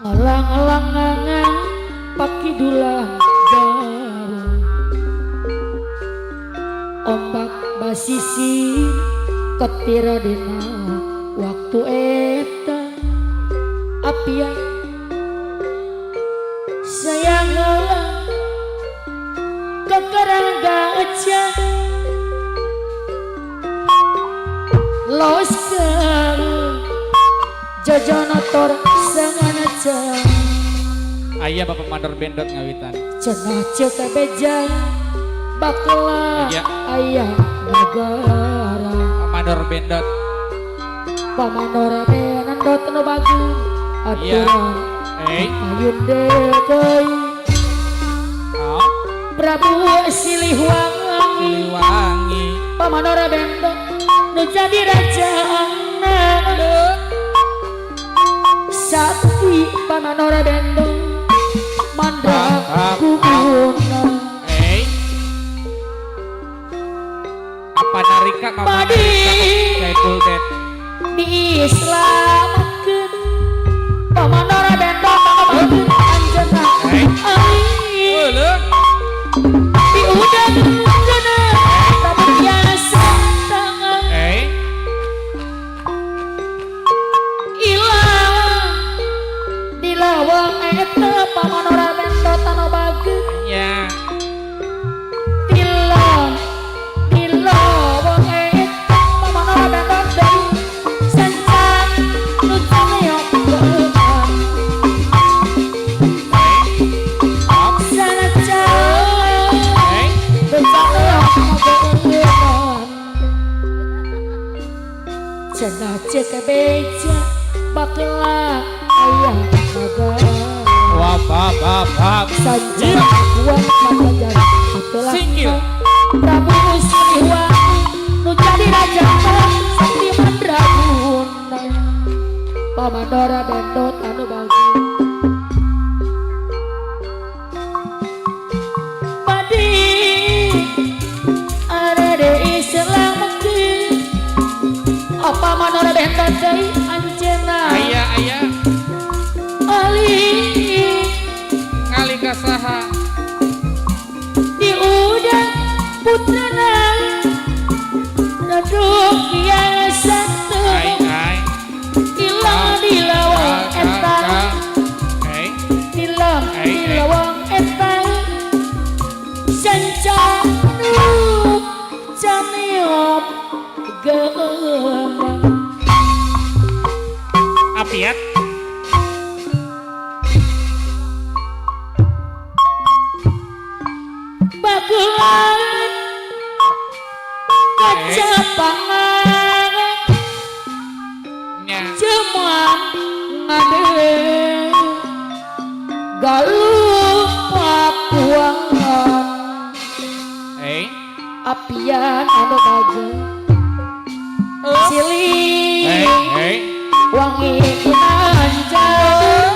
Ngalang-alangan pakidulang baru ombak basisi ketira dina waktu eta apian sayang ngalang kekerang gajah los jajan tor sanganaja. Aya Bapak Mandor Bendot ngawitan. Cenah ceuk beja bakla aya nagara. Mandor Bendot. Pamandor Bendot nu bagus aturan. Ayun deui. Prabu Siliwangi. Siliwangi. Pamandor Bendot nu jadi raja. Sakti Pamanora Bendong Mandraguna. Apa narika mama narika Saiful Det diislamatkeun Pamanora Bendong anjeunna diudag anjeunna Prabu biasa tangan lawang eta Pamanora Bendot anu bageut nya di lawang eta Pamanora Bendot deui sancang nu caneok geunah sanajan nu caneok geunah cenah ceuk beja bakeula aya wah bab bab sancang kuat pajajaran singkil Prabu Siliwangi nu jadi raja sakti mandraguna Pamanora Bendot anu bagus padi arade islamekeun Pamanora Bendot deui anjeunna aya aya Ali ngali kasaha diundang putrana naduk biasa teu ilang di lawang eta ilang di lawang eta sancang nu caneop geunah apiat bagelan kaca pangan Nya. Cuma ngade galuh papuangan. Apian anu bager. Silih. Wangi kinanjar.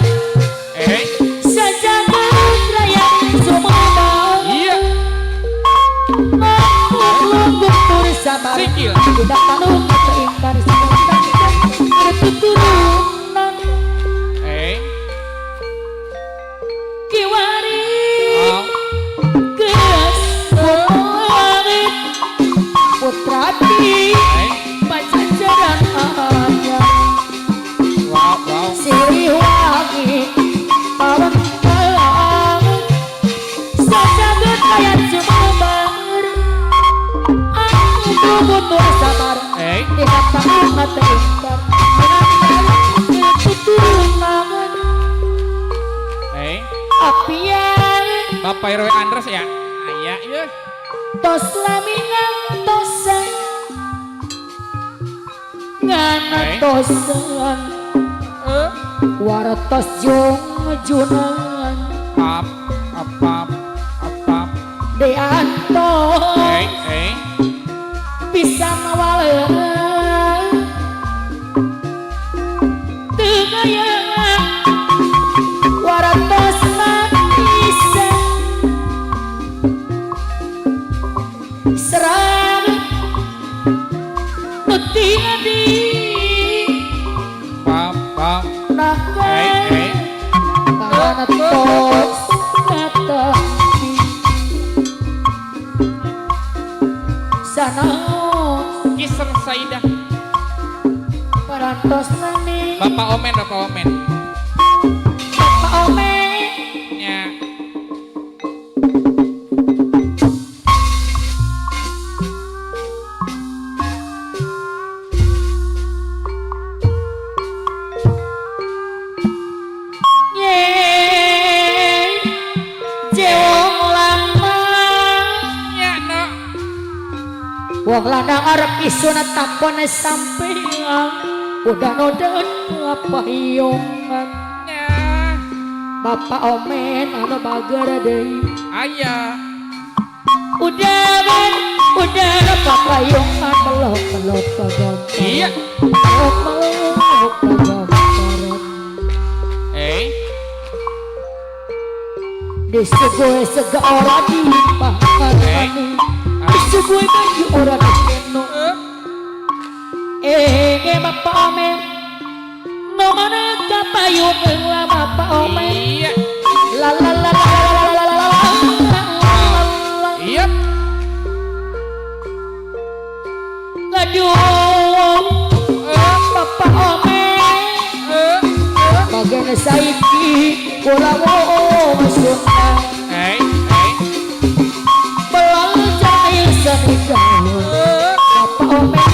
Sajagat raya Sumedang. Iya. Mampu tur sabar. Sikil. Budak tanu keingkar sabar keturunan. Kiwari. Geus kumarit putrati pajajaran anyar. Wow, wow. Silih wangi pawentang sajagat raya Sumedang. Anu butuh sabar. Tidak tahu mata ingkar keturunan. Apian Bapak RW Andres ya. Aya ieu. Tos lami ngantosan ngantosan wartos jung junan. Ap apap apap diantos bisa ngawaleun teu gayaan wartos manisan serang nu ti pap pap nakan parantos katampi sanaos Kiser Saidah parantos nani Bapak Omen, Bapak Omen. Bapak Omen. Ya. Ye, jewong lanang. Ya, no. Wong lanang arep isuna takone sampean. Udah noden payungan. Ya. Bapak Omen anu bager deui. Aya. Udah ben, udah papayungan melok-melok kagampar. Iya. Melok-melok kagamparan. Disuguhi sega ora dipahami. Disuguhi baju ora dikeno. Bapak Omen no mana kapayun lah Bapak Omen. Iya. La la la la la la la la la. Iya. Aduh, Bapak Omen. Bagian saiki kula wong sunah. Belajar seni gaul. Bapak Omen.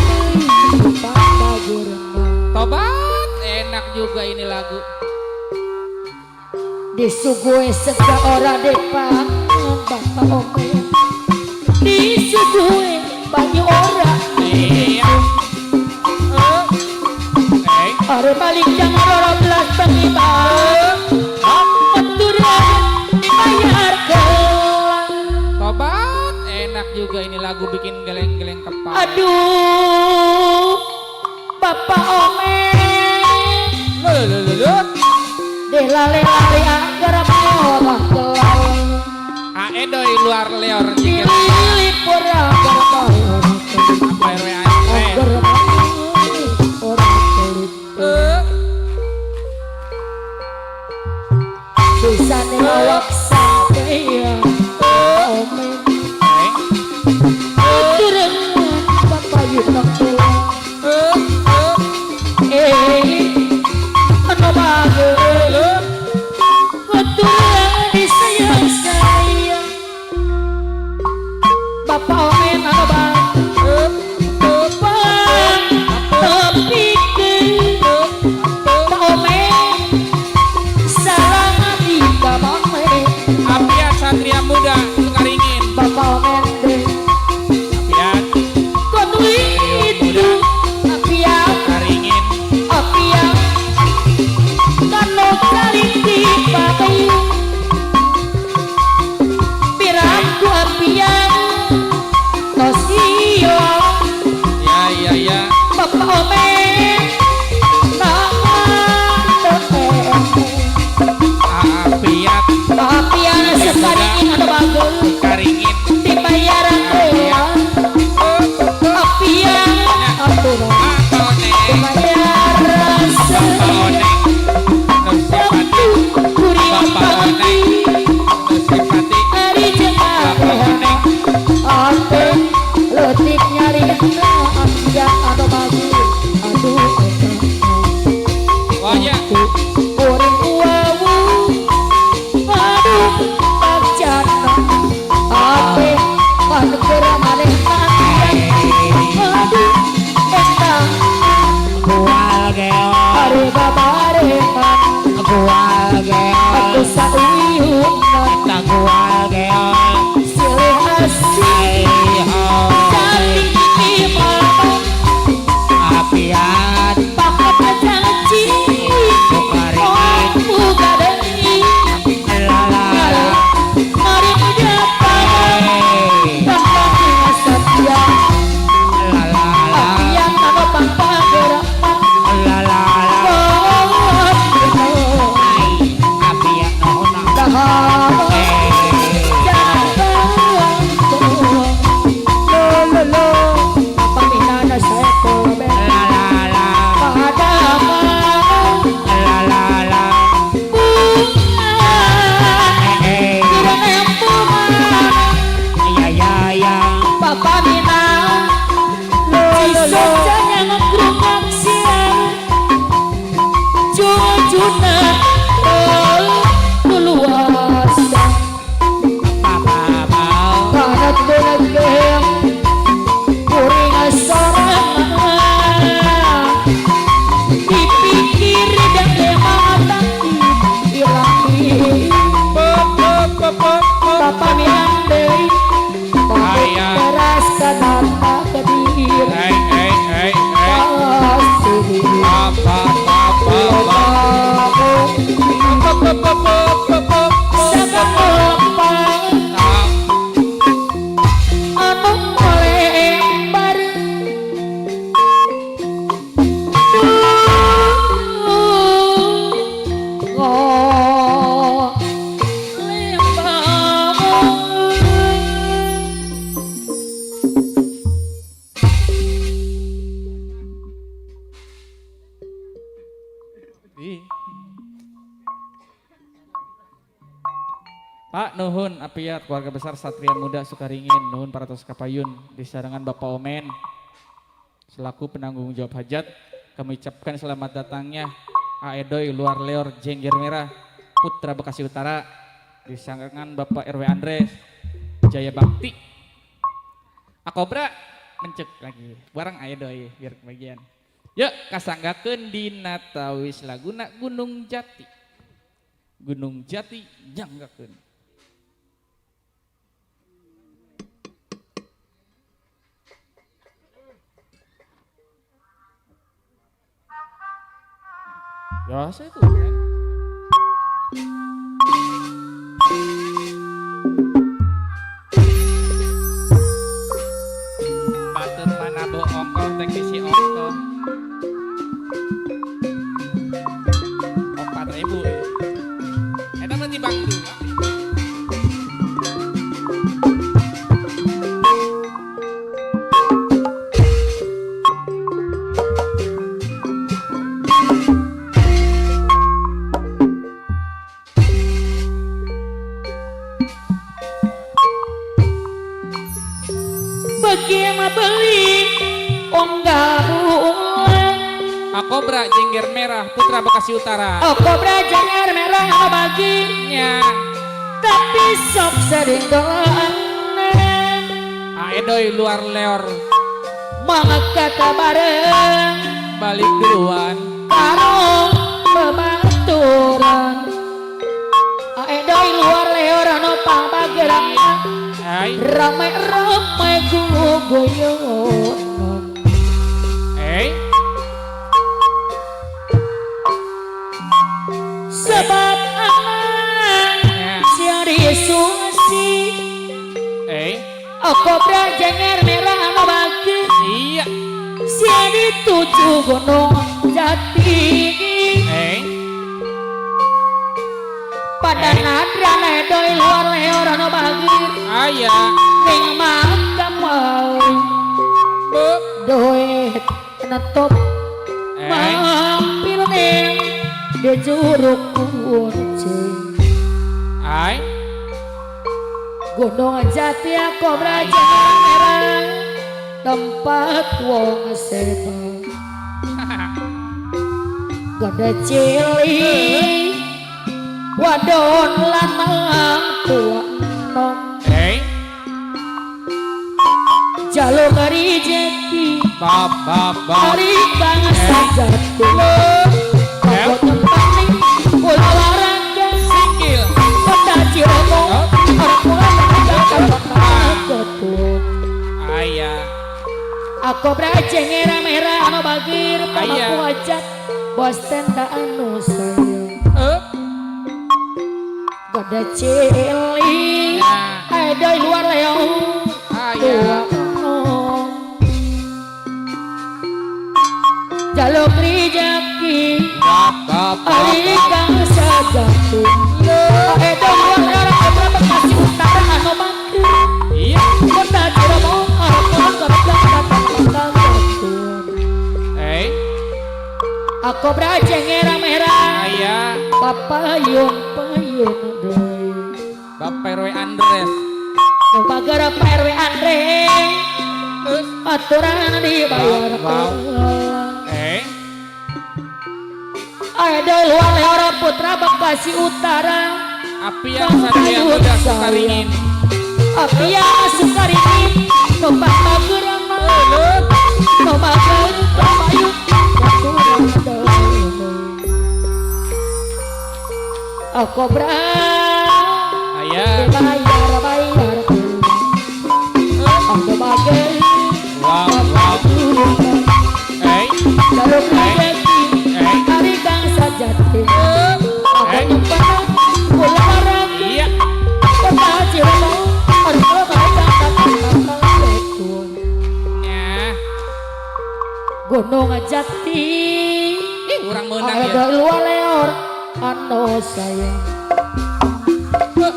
Tobat, enak juga ini lagu. Disuguhi sega ora depan Bapak Omen. Disuguhi banyu ora. Iya. Are balik jam 12 bengi bang. Meturan dibayar gelang. Tobat, enak juga ini lagu bikin geleng-geleng kepala. Aduh, Bapak Omen. Loh, loh, loh, loh. Deh lale-lale agar mayolah kelau. Aedoy luar leor jigel. Dilipur agar mayolah kelau. Apa RW Andre? Agar ora pelit. Bisane awak sampeyan Omen. Turun Bapak Yunok kelau. Ano bager keturunan disayang sayang Bapak Omen aja. Kuring wawu aduh pacana ape kan keur maneh aduh eta Kual geol ari babarengan kual geol aku sauyunan eta kual geol silih asih ai jati di apian pakat janji bukaringin buka deui lalala mari dapat eh setia lalala apian anu pangpageran lalala ai apian nohona lalala lalala eh ya ya ya apa apa Dipikir dan mata hilang. Bapak minang deui Aya. Teras kanata kedir Eh eh eh eh. Pasti Apa apa apa. Apa apa apa apa. Sakalempang anu lebar Duh, lembang. Ih. Pak nuhun apiat keluarga besar Satria Muda Sukaringin nuhun paratos kapayun di sarangan Bapak Omen selaku penanggung jawab hajat kami ucapkan selamat datangnya Aedoy Luar Leor Jengger Merah Putra Bekasi Utara di sarangan Bapak RW Andres Jaya Bakti. Akobra mencek lagi bareng Aedoy biar kebagian. Yuk kasanggakeun dina tawis laguna Gunung Jati. Gunung Jati nyanggakeun. Biasa itu kan. Batur manabo ongko teknisi ongko. 4.000. Eta mah tibang dua. Bagaimana beli onggarulan Akobra Jengger Merah Putra Bekasi Utara. Kobra jengger merah anu bagi Nya. tapi sok sering doanan Aedoy Luar Leor mangga bareng balik duluan. karo bebaturan Aedoy luar leor anu pangbageran Hai. rame-rame guguyonan Eh. sebab anak Ya. siari susi Eh. Kobra jengger merah anu bagi Iya. siari tujuh gunung jati Eh. pada nadra ledoi luar leor anu bagir Aya. ning makam wae Bu. doet netop Eh. mampir ning di juruk kunci Ai. Gunung Jati Kobra jengger merah tempat wong seba. Gede cilik wadon lanang tua nom. Hey. Jaluk rejeki bab bab bab. Ari kang sajati. Kanggo tempane kula warangga sikil. Kota Cirebon orang kula ketun. Aya. Aku brajeng merah-merah anu bagir pamaku hajat bos tenda anu sayang. Gede cilik ayo luar leong tua nom. Jaluk rejeki ari kang sajati. Ayo luar leong Bekasi Utara anu bagir. Kota Cirebon aku brajeng merah-merah. Aya. Papayun payun deui. Bapak RW Andres. Pagar Pak RW Andres. Terus aturan dibayar. Ayo dari luar leora putra Bekasi Utara. Api yang satria muda Sukaringin. Api yang Sukaringin. Numpak pagerana. Numpak papayun. Aku ayah bayar bayar aku bagai wow wow hey jaluk rejeki ari kang sajati aku numpang kula warang iya kota Cirebon ari ya Gunung Jati ih urang meunang ya luar leor anu sayang.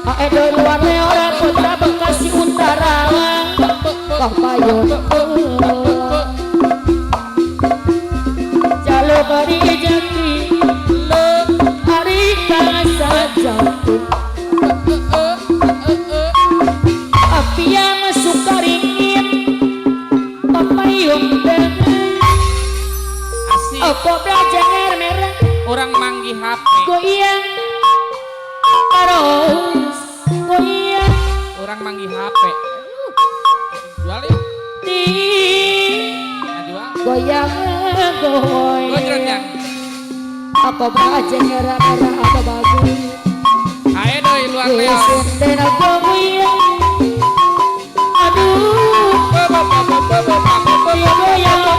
Aedo luar leora putra Bekasi Utara. Papayon jaluk rejeki ari kang sajati. Api yang Sukaringin papayun deui. Asik. Aku belajar merah orang manggih HP goyang terus goyang orang manggih HP jual yuk di jual goyang goyang aku belajar merah ada bagus ayo doi luar leor goyang aduh goyang goyang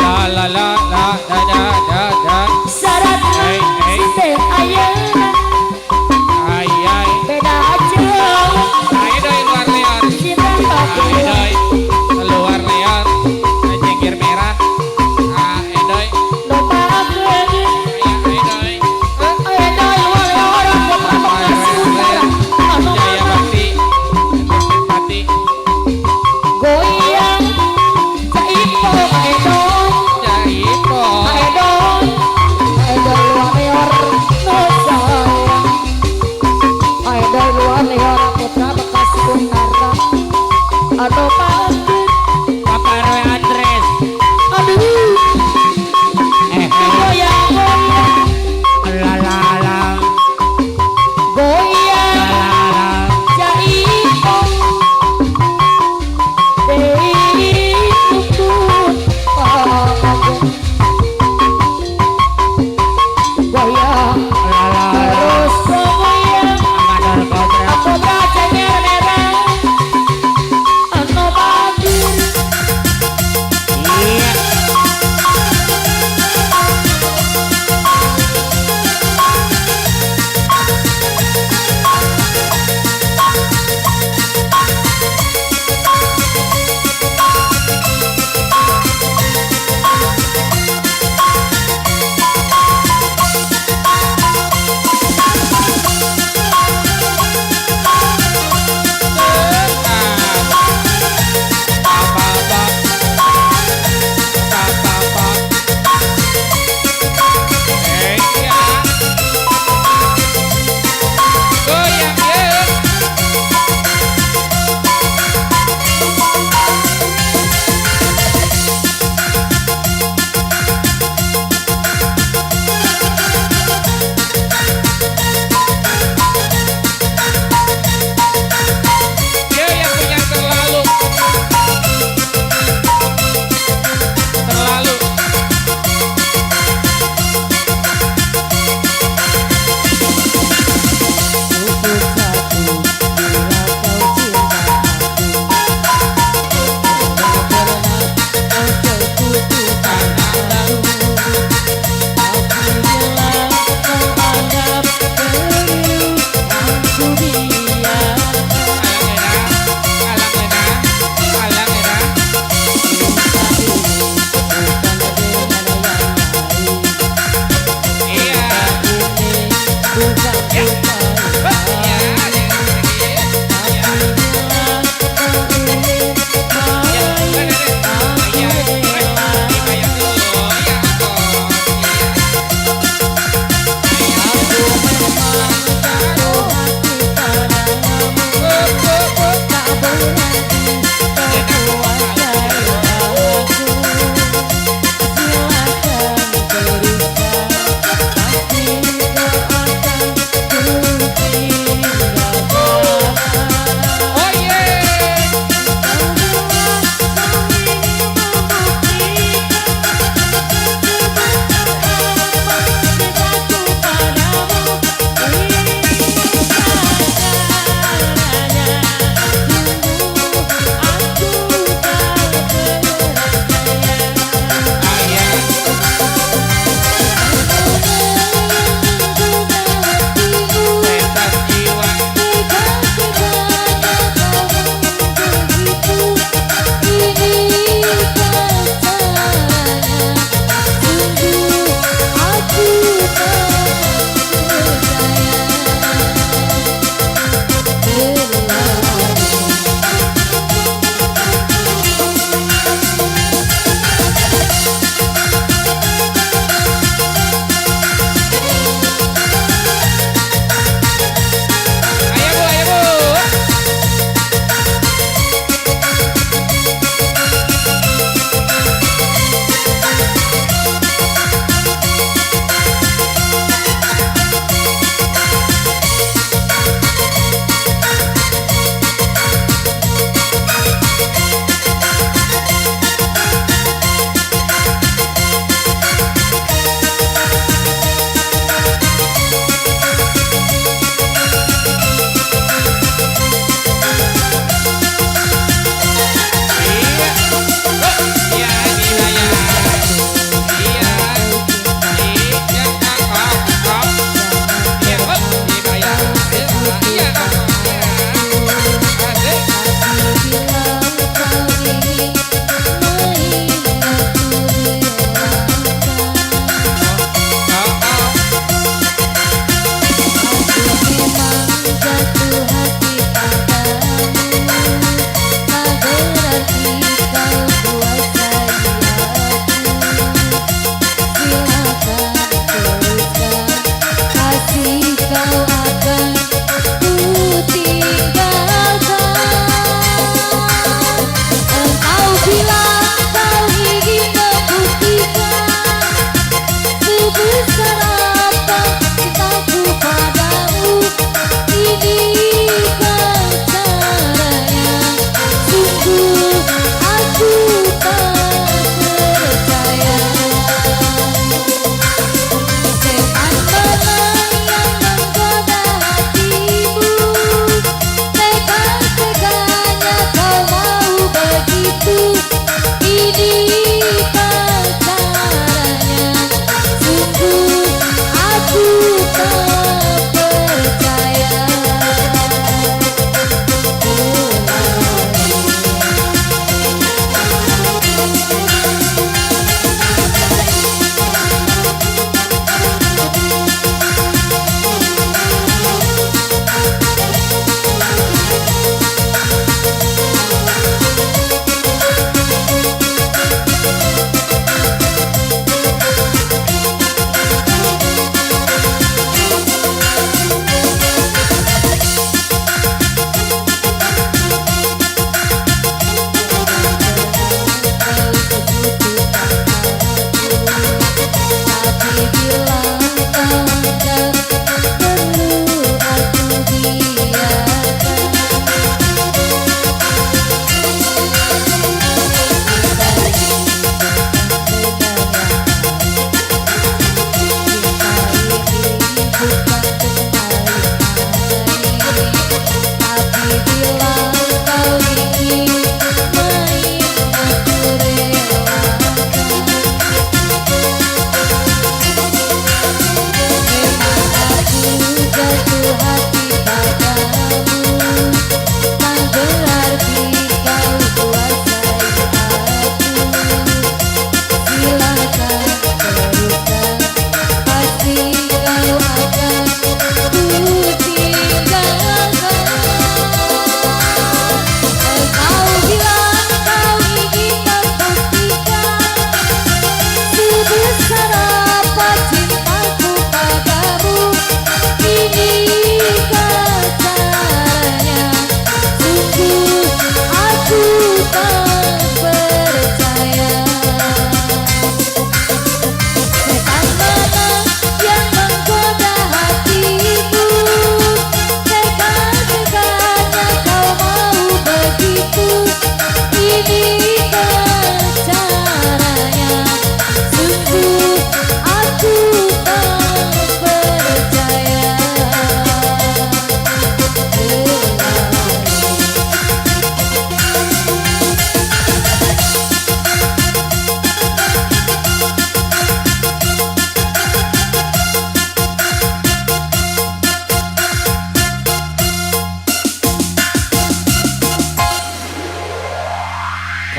la la la da da da da. Syarat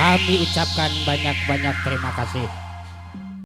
Kami ucapkan banyak-banyak terima kasih.